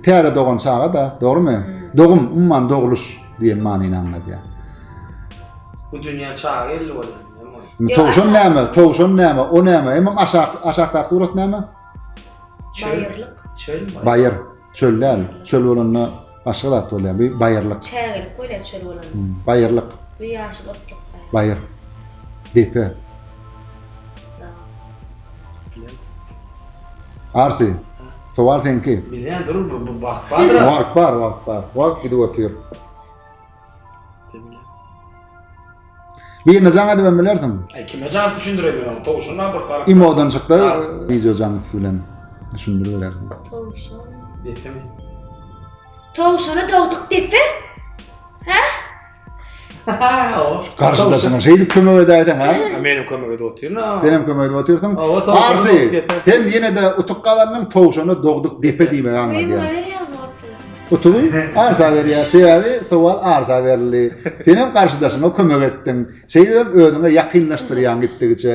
täze dogan çaga-da, dogrumy? Dogum, umuman dogluş diýen manyny aňladýar. Bu dünýä çaga geldi bolýar. Indi towşan näme? Towşan näme? O näme? Hemem aşak aşakdaky surat näme? Baýyrlyk. Çöl. Baýyr. Çöl däl. Çöl bolanda başga zat bolýar. Bu baýyrlyk. Çägelik bolýar çöl bolanda. Hmm, baýyrlyk. Bu ýaşyl otluk. Baýyr. Depe. Arsi. Sowal seňki. Bilýän dur bu bu wagt bardyr. Wagt bar, wagt bar. Wagt gidip otyr. Birine jaň edibem bilersiň. Aý kime jaň düşündireýin men ony towşan bir tarap. Imodan çykda wideo jaň üsti bilen düşündiriberersiň. Towşan. Depemi? Towşany dogduk depe? Hä? Garşydaşyňa şeýdip kömek edäýseň ha? Menem kömek edip otyryn. Senem kömek edip otyrsyň. Arsy, sen ýene-de utuk gazandyň, towşany dogduk depe diýmegi aňladýar. Utugy Arsa berýär. Sebäbi sowal Arsa berildi. Senem garşydaşyňa kömek etdiň. Şeýdibem özüňe ýakynlaşdyrýaň gitdigiçe.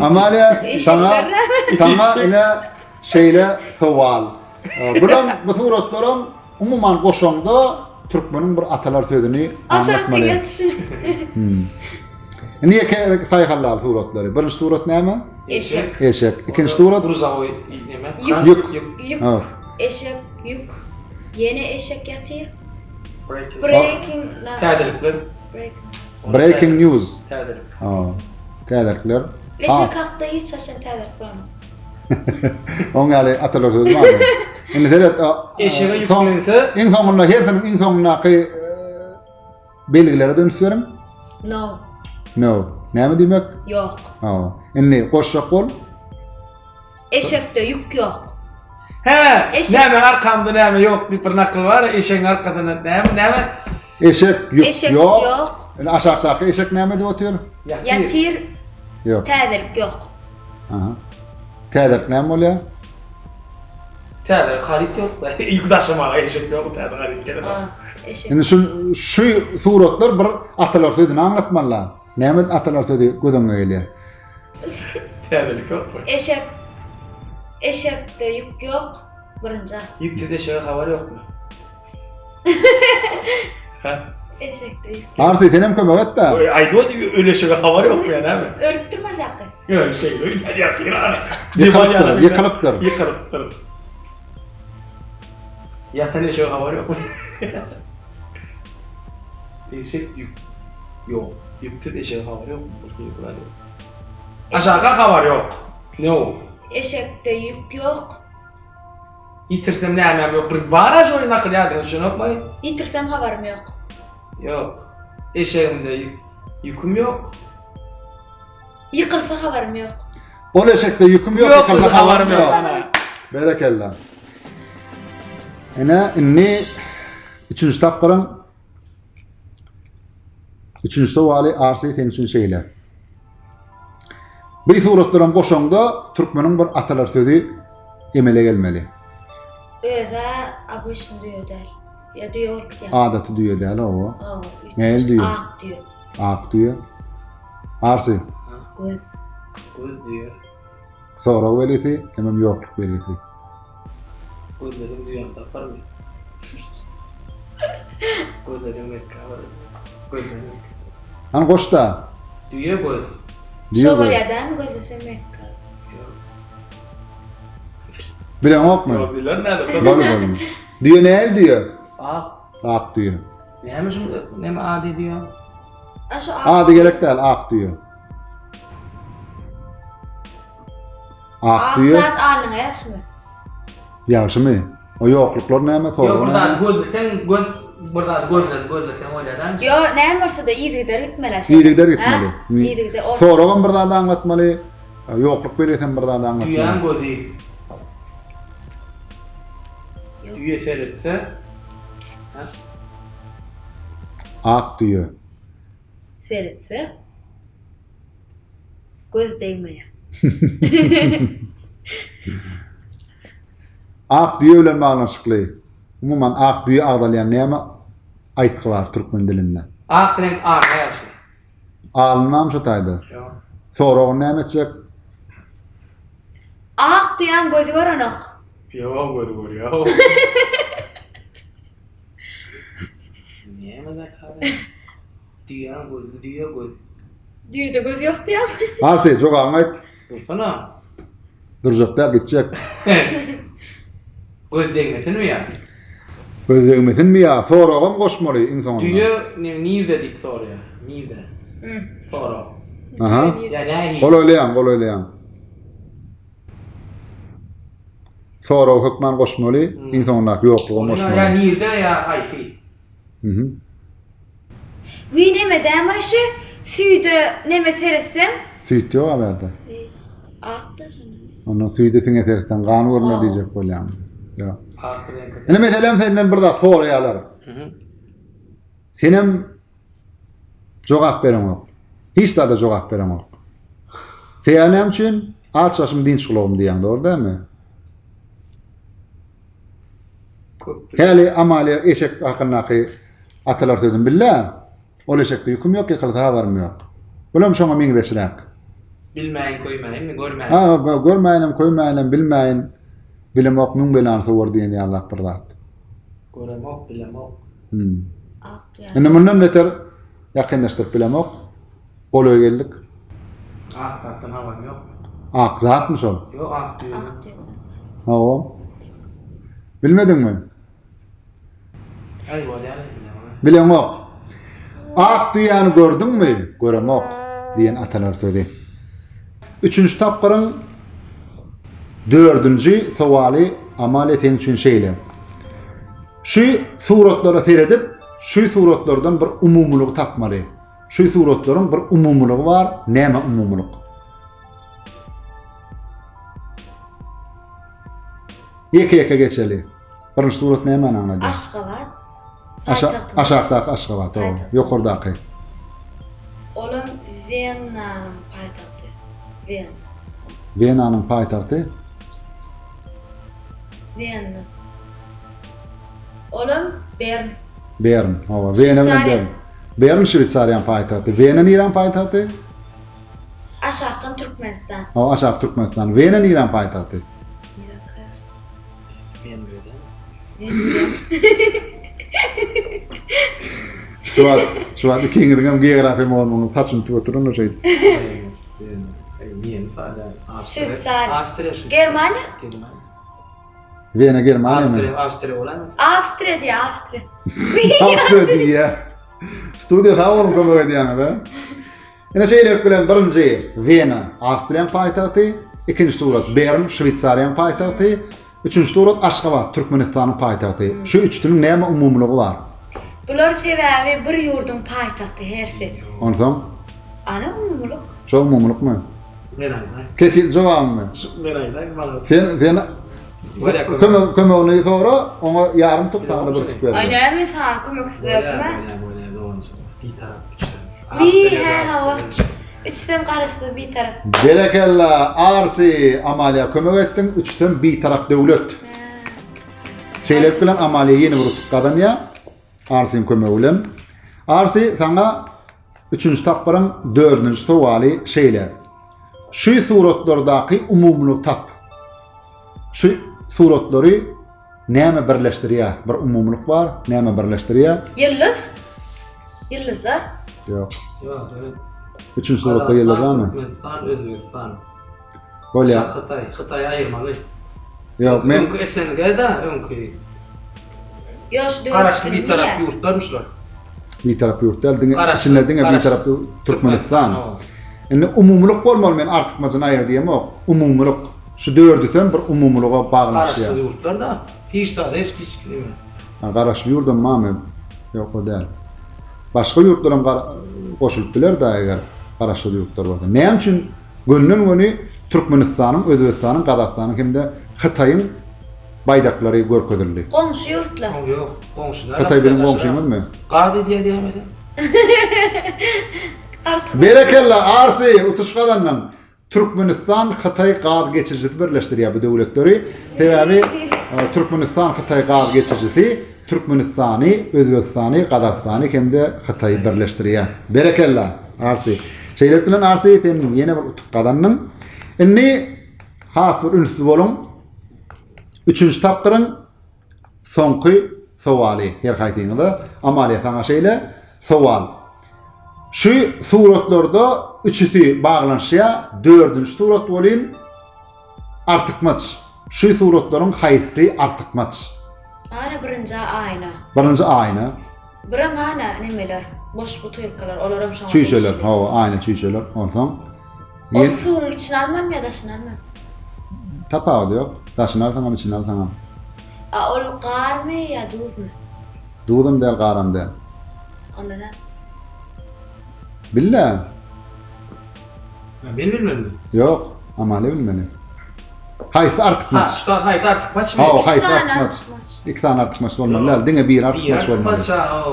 Amalia saňa saňa ine şeýle sowal. Bulam bu suratlaram umuman goşaňda türkmeniň bir atalar sözüni aňlatmaly. Hmm. Indi ýeke saýhallal suratlary. Birinji surat näme? Eşek. Eşek. Ikinji surat? Gruzawoý näme? Ýük. Ýük. Eşek, ýük. Ýene eşek ýatyr. Breaking. Täzelikler. Breaking news. Täzelik. Ha. Täzelikler. Eşek hakda hiç haçan täzelik bolmaz. Oň ýaly atalar sözi barmy? Indi seret, eşege ýüklense, iň soňunda hersiniň iň soňundaky belgilere-de üns beriň. No. No. Näme diýmek? Ýok. Hawa. Indi goşjak bol. Eşekde ýük ýok. Hä, näme arkamda näme ýok diýip bir nakyl bar, eşegiň arkasynda näme, näme? Eşek ýük ýok. Indi aşakdaky eşek näme edip otyr? Ýatyr. Ýok. Täzelik ýok. Aha. Täzelik näme bolýar? Täze haryt ýok. Ýük daşamaga eşek ýok, täze haryt gerek. Indi şu şu suratlar bir atalar sözüni aňlatmaly. Näme atalar sözi göz öňüne gelýär? Täzelik ýokmy? Eşek Eşekde ýük ýok. Birinji. Ýüksüz eşege habar ýokmy? Ha? Eşekde ýük. Arsy senem kömek et-de. Aýdyp öl eşege habar ýokmy ýa näme? Ölüpdir maşaky. Ýok, şeýle öýler ýatyr ana. Ýykylypdyr, ýykylypdyr. Ýykylypdyr. Ýatan eşege habar ýokmy? Eşek ýük ýok. Ýüksüz eşege habar ýokmy? Aşaka habar ýok. Ne o? Eşekde ýük ýok. Ýitirsem nämem ýok. Bir bar-a şony nakyl ýadyňa düşenokmy? Ýitirsem habarym ýok. Ýok. Eşegimde ýüküm ýok. Ýykylsa habarym ýok. Ol eşekde ýüküm ýok, ýykylsa habarym ýok. Berekella. Ine, indi üçünji tapgyryň üçünji sowaly Arsy seň üçin şeýle. Bu suratlaram goşaňda türkmeniň bir atalar sözi emele gelmeli. Özä obyçny düýe däl. Ýa düýe bolup gidýär. Adaty düýe däl owa. Nähili düýe? Ak düýe. Ak düýe. Arsy. Göz. Göz düýe. Sorag belgisi hemem ýokluk belgisi. Gözledim düýäni taparmy? Gözledim Mekge barar. Gözledim Mekge. Hany goşda. Düýe göz. Düýe Şo göz. bolýar dämi gözlese Mekge. Ýok. Bileňokmy? Ýok, biler nädip? Bol bol. Düýe nähili düýe? Ak. Ak düýe. Näme şu näme ady diýýär? A şu ak. Ady gerek däl, ak düýe. Ak Ak düýe. zat alnyňa ýagşymy? Ýagşymy? O ýokluklar näme, Ýok, sorag bir zady näme? gözleseň, göz bir zady gözle, gözleseň bolýar dämi? Ýo, näme bolsa-da yzygider gitmeli aşa. Yzygider gitmeli. Ha? Yzygider. O Soragam bir zady aňlatmaly, ýokluk belgisem bir zady aňlatmaly. Düýäň gözi. Düýe seretse, ha? Ak düýe. Seretse göz degmeýär. Ak düýe bilen baglanyşykly, umuman ak düýe agzalýan näme aýtgy bar türkmen dilinde? Ak reňk alna ýagşy. Alynmam şo taýda. Ýok. Soragyny näme etjek? Ak düýäň gözi görenok. Ýok, gözi görýär. Näme zat? Düýäň gözi, düýe göz. Düýede göz ýok diýýäňmi? Arsy, jogabyňy aýt. Dursana. Durjak däl, gitjek. Göz degmesinmi ýa? Göz degmesinmi ýa? Soragam goşmaly iň soňunda. Düýe nirde diýip soraýar. Nirde? Sorag. Aha. Ýa nähili? Golaýlaýaň, golaýlaýaň. Soragy hökman goşmaly, iň soňundaky ýoklugam goşmaly. Ýa nirde ýa haýsy? Mhm. Wiý neme dämaý şu süýde neme seretseň. Süýt ýok a bärde. Akda şonda. Ondan süýde siňe seretseň gan görner diýjek bolýaň. Ýok. Ak reňki. Indi meselem senden bir zat soraýarlar. Mhm. Senem jogap bereňok. Hiç zada jogap bereňok. Sebäbi näme üçin? Aç başym dynç gulagym diýýäň, dogry dälmi? Häli Amalia eşek hakyndaky atalar sözüni bildi. Ol eşekde ýüküm ýok, ýykylsa habarym ýok. Bulam şoňa meňzeşräk. Bilmäýin, köýmäýinmi, görmäýin. Ha, görmäýinem, köýmäýinem, bilmäýin, bilemok, müň belany sowar diýen ýalyrak bir zat. Göremok, bilemok. Hmm. Indi mundan beter ýakynlaşdyryp bilemok. Golaý geldik. Ak zatdan habarym ýok. Ak zatmy şol? Ýok, ak düýe. Ak düýe. Hawa. Bilmediňmi? Aý bolýar bilemok. Bileňok. Ak düýäni gördüňmi? Göremok diýen atalar sözi. Üçünji tapgyryň dördünji sowaly Amalia seň üçin şeýle. Şu suratlara seredip, şu suratlardan bir umumylygy tapmaly. Şu suratlaryň bir umumylygy bar, näme umumylyk? Ýeke-ýeke geçeli. Birinji surat nämäni aňladýar? Aşgabat. Aşa, aşakdaky Aşgabat, o, ýokardaky. Olam Wenanyň paýtagty. Wena. Wenanyň paýtagty? Wena. Olam Bern. Bern, hawa. Wena bilen Bern. Bern Şweýsariýanyň paýtagty. Wena niräň paýtagty? Aşakdan Türkmenistan. Hawa, aşak Türkmenistan. Wena niräň paýtagty? Wengriýada. Şu wagt, şu wagt ikiňiziň hem geografiýa mugallymyňyz saçyny tutup oturandyr şeýdip. Şweýsariýa. Germaniýa? Wena Germaniýa. Awstriýa, Awstriýa bolaýmasyn? Awstriýa diýýär, Awstriýa. Awstriýa diýýär. Studiýa sag boluň kömek edýäňize. Ine şeýlelik bilen birinji Wena Awstriýanyň paýtagty. Ikinji surat Bern, Şweýsariýanyň paýtagty. Üçünji surat Aşgabat, Türkmenistanyň paýtagty. Şu üçüsiniň näme umumylygy bar? Bular sebäbi bir ýurduň paýtagty hersi. Onsoň? Ana umumylyk. Şo umumylykmy? Men aýdaýyn. Kesil jogabyňy. Men aýdaýyn maňa. Sen sen kömek kömegini sora, oňa ýarym tuk saňa-da bir tuk Aý berjek. näme saňa kömeksiz berdim-ä? Bolýar, bolýar, Bitarap üçsem. Bi hä hawa. Üçsem garaşsyz bitarap. Berekella Arsi Amalia kömek etdiň üçsem bitarap döwlet. Şeýlelik bilen Amalia ýene bir utuk gazanýar. Arsiň kömegi bilen. Arsi saňa üçünji tapgyryň dördünji sowaly şeýle. Şu suratlardaky umumylygy tap. Şu suratlary Näme birleşdirýär? Bir umumylyk bar, näme birleşdirýär? Ýyldyz. Ýyldyzlar. Ýok. Ýok, evet. Üçünji suratda ýyldyz barmy? Türkmenistan, Özbegistan. Bolýar. Hytaý, Hytaýy aýyrmaly. Ýok, men Öňki SNG-da, öňki. Ýok, şu Garaşsyz bitarap ýurtlarmy şular? Bitarap ýurt däl, diňe Garaşsyz, içinde diňe bitarap Türkmenistan. Indi umumylyk bolmaly, men artykmajyny aýyr diýemok. Umumylyk. Şu dördüsem bir umumylyga baglanyşýar. Garaşsyz ýurtlar da hiç zat hiç hiç neme. Ha garaşly ýurdam barmy? Ýok o däl. Başga ýurtlaram goşulyp biler da eger garaşsyz ýurtlar bolsa. Näme üçin gönden göni Türkmenistanyň, Özbegistanyň, Gazagystanyň hem-de Hytaýyň baýdaklary görkezildi? Goňşy ýurtlar. Ýok, goňşy däl. Hytaý biziň goňşymyzmy? Gaz edýär diýäýmese. Berekella Arsi, utuş gazandyň. Türkmenistan Hytaý gaz geçirijisi birleşdirýär bu döwletleri. Sebäbi Türkmenistan Hytaý gaz geçirijisi Türkmenistany, Özbegistany, Gazagystany hem-de Hytaýy birleşdirýär. Berekella, Arsi. Şeýlelik bilen Arsi sen ýene bir utuk gazandyň. Indi has bir ünsli boluň. Üçünji tapgyryň Soňky sowaly her haýsyňyza Amalia saňa şeýle sowal. Şu suratlarda üçüsi baglanyşýar, dördünji surat welin artykmaç. Şu suratlaryň haýsysy artykmaç? Ana birinji aýna. Birinji aýna. Birem ana nemeler, boş butylkalar, olaram şoňa Çüýşeler, hawa, aýna çüýşeler. Onsoň Ol suwuň içine almam ýa daşyna almam? Tapawudy ýok. Daşyna alsaňam, içine alsaňam. A ol garmy ýa duzmy? Duzam däl, garam däl. Onda näme? Bil-dä. Men bilmelimi? Ýok, Amalia bilmeli. Haýsy artykmaç? Ha, şu haýsy artykmaçmy? Hawa, haýsy artykmaç? Iki sany artykmaç bolmaly däl, diňe biri artykmaç bolmaly. Biri artykmaç, ha.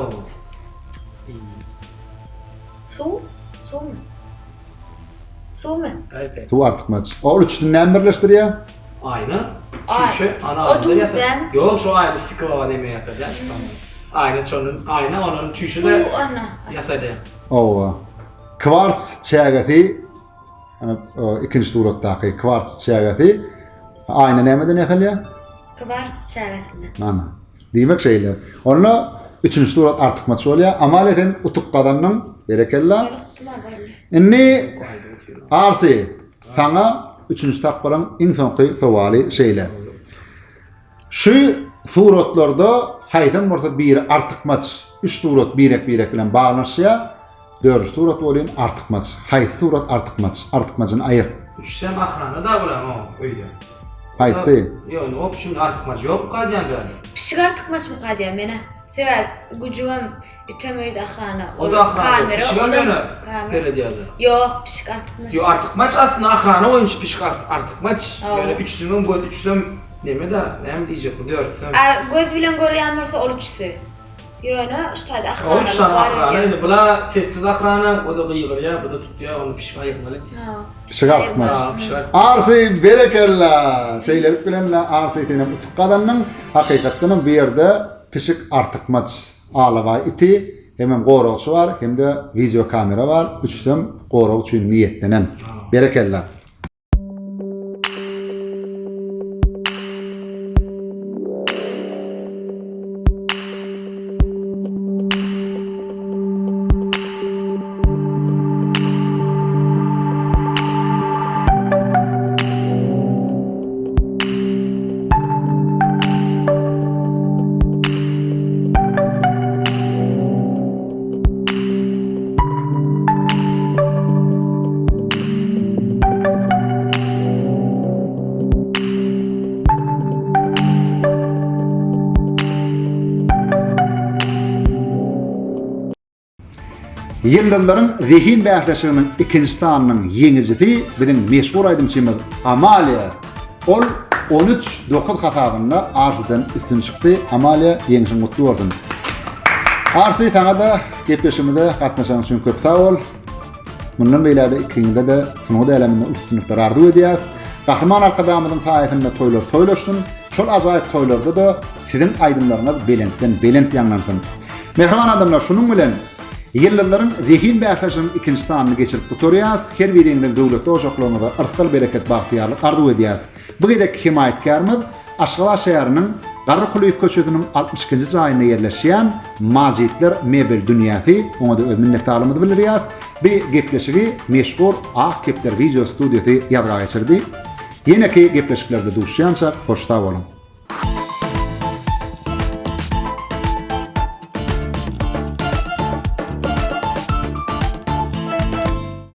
Suw? Suwmy? Suwmy? Suw artykmaç. Ol üçüsini näme birleşdirýär? Aýna, çüýşe, ana O duz dämi? Ýok, şu aýna stiklowa neme ýasalýar şu tam. Aýna şonun, aýna onuň çüýşe de Suw ana. Ýasalýar. Owa. Kwarts çägesi, ana ikinji suratdaky kwarts çägesi aýna nämeden ýasalýar? Kwarts çägesinden. Ana. Diýmek şeýle. Onda üçünji surat artykmaç bolýar. Amalia sen utuk gazandyň. Berekella. Indi Arsi saňa üçünji tapgyryň iň soňky sowaly şeýle. Şu suratlarda haýsam bolsa biri artykmaç. Üç surat birek-birek bilen baglanyşýar. Dördünji surat welin artykmaç. Haýsy surat artykmaç? Artykmajyny aýyr. Üçüsem ahrana da bulan o öýde. Haýsy? Ýok, indi opşum artykmaç ýok kadýan bärde. Pişik artykmaçmyka diýýän menä. Sebäbi güjügem item öýde ahrana. O da ahrana. Pişigem ýöne seredýärler. Ýok, pişik artykmaç. Ýok, artykmaç aslynda ahrana boýunça pişik artykmaç. Ýöne üçüsiniň gözi üçüsem neme-de, näme diýjek bu dörtüsem. A göz bilen görýän bolsa ol üçüsi. Ýöne şu taýda ahrana. Üç sany ahrana indi bula sessiz ahrana, o da gygyrýar, bu da tutýar, ony pişik aýyrmaly. Pişik artykmaç. Arsy berekella. Şeýlelik bilen Arsy senem utuk gazandyň. Hakykatdan hem bu ýerde pişik artykmaç. Alabaý iti, hemem goragçy bar, hem-de wideo kamera bar. Üçüsem gorag üçin niýetlenen. Berekella. Ýyldyzlaryň zehin bäsleşiginiň ikinji sanynyň ýeňijisi biziň meşhur aýdymçymyz Amaliýa. Ol 13, 9 hasabynda Arsiden üstün çykdy. Amaliýa, ýeňşiň gutly bolsun. Arsi, saňa-da gepleşigimize gatnaşanyň üçin köp sag bol. Mundan beýläk-de ikiňize-de sungat äleminde üstünlikler arzuw edýäris. Gahryman Arkadagymyzyň saýasynda toýlar toýlaşsyn. Şol ajaýyp toýlarda-da siziň aýdymlaryňyz belentden belent ýaňlansyn. Mähriban adamlar, şunuň bilen Ýyldyzlaryň zehin bäsleşiginiň ikinji sanyny geçirip gutarýarys. Her biriňiziň döwletli ojaklaryňyza yrsgal-bereket, bagtyýarlyk arzuw edýäris. Bu gezekki hemaýatkärimiz Aşgabat şäheriniň Garry Kulyýew köçesiniň 62-nji jaýynda ýerleşýän Majitler mebel dünýäsi, oňa-da öz minnetdarlygymyzy bildirýäris. Bu gepleşigi meşhur Ak kepder wideo studiýasy ýazga geçirdi. Ýeneki gepleşiklerde duşýançak, hoş sag boluň!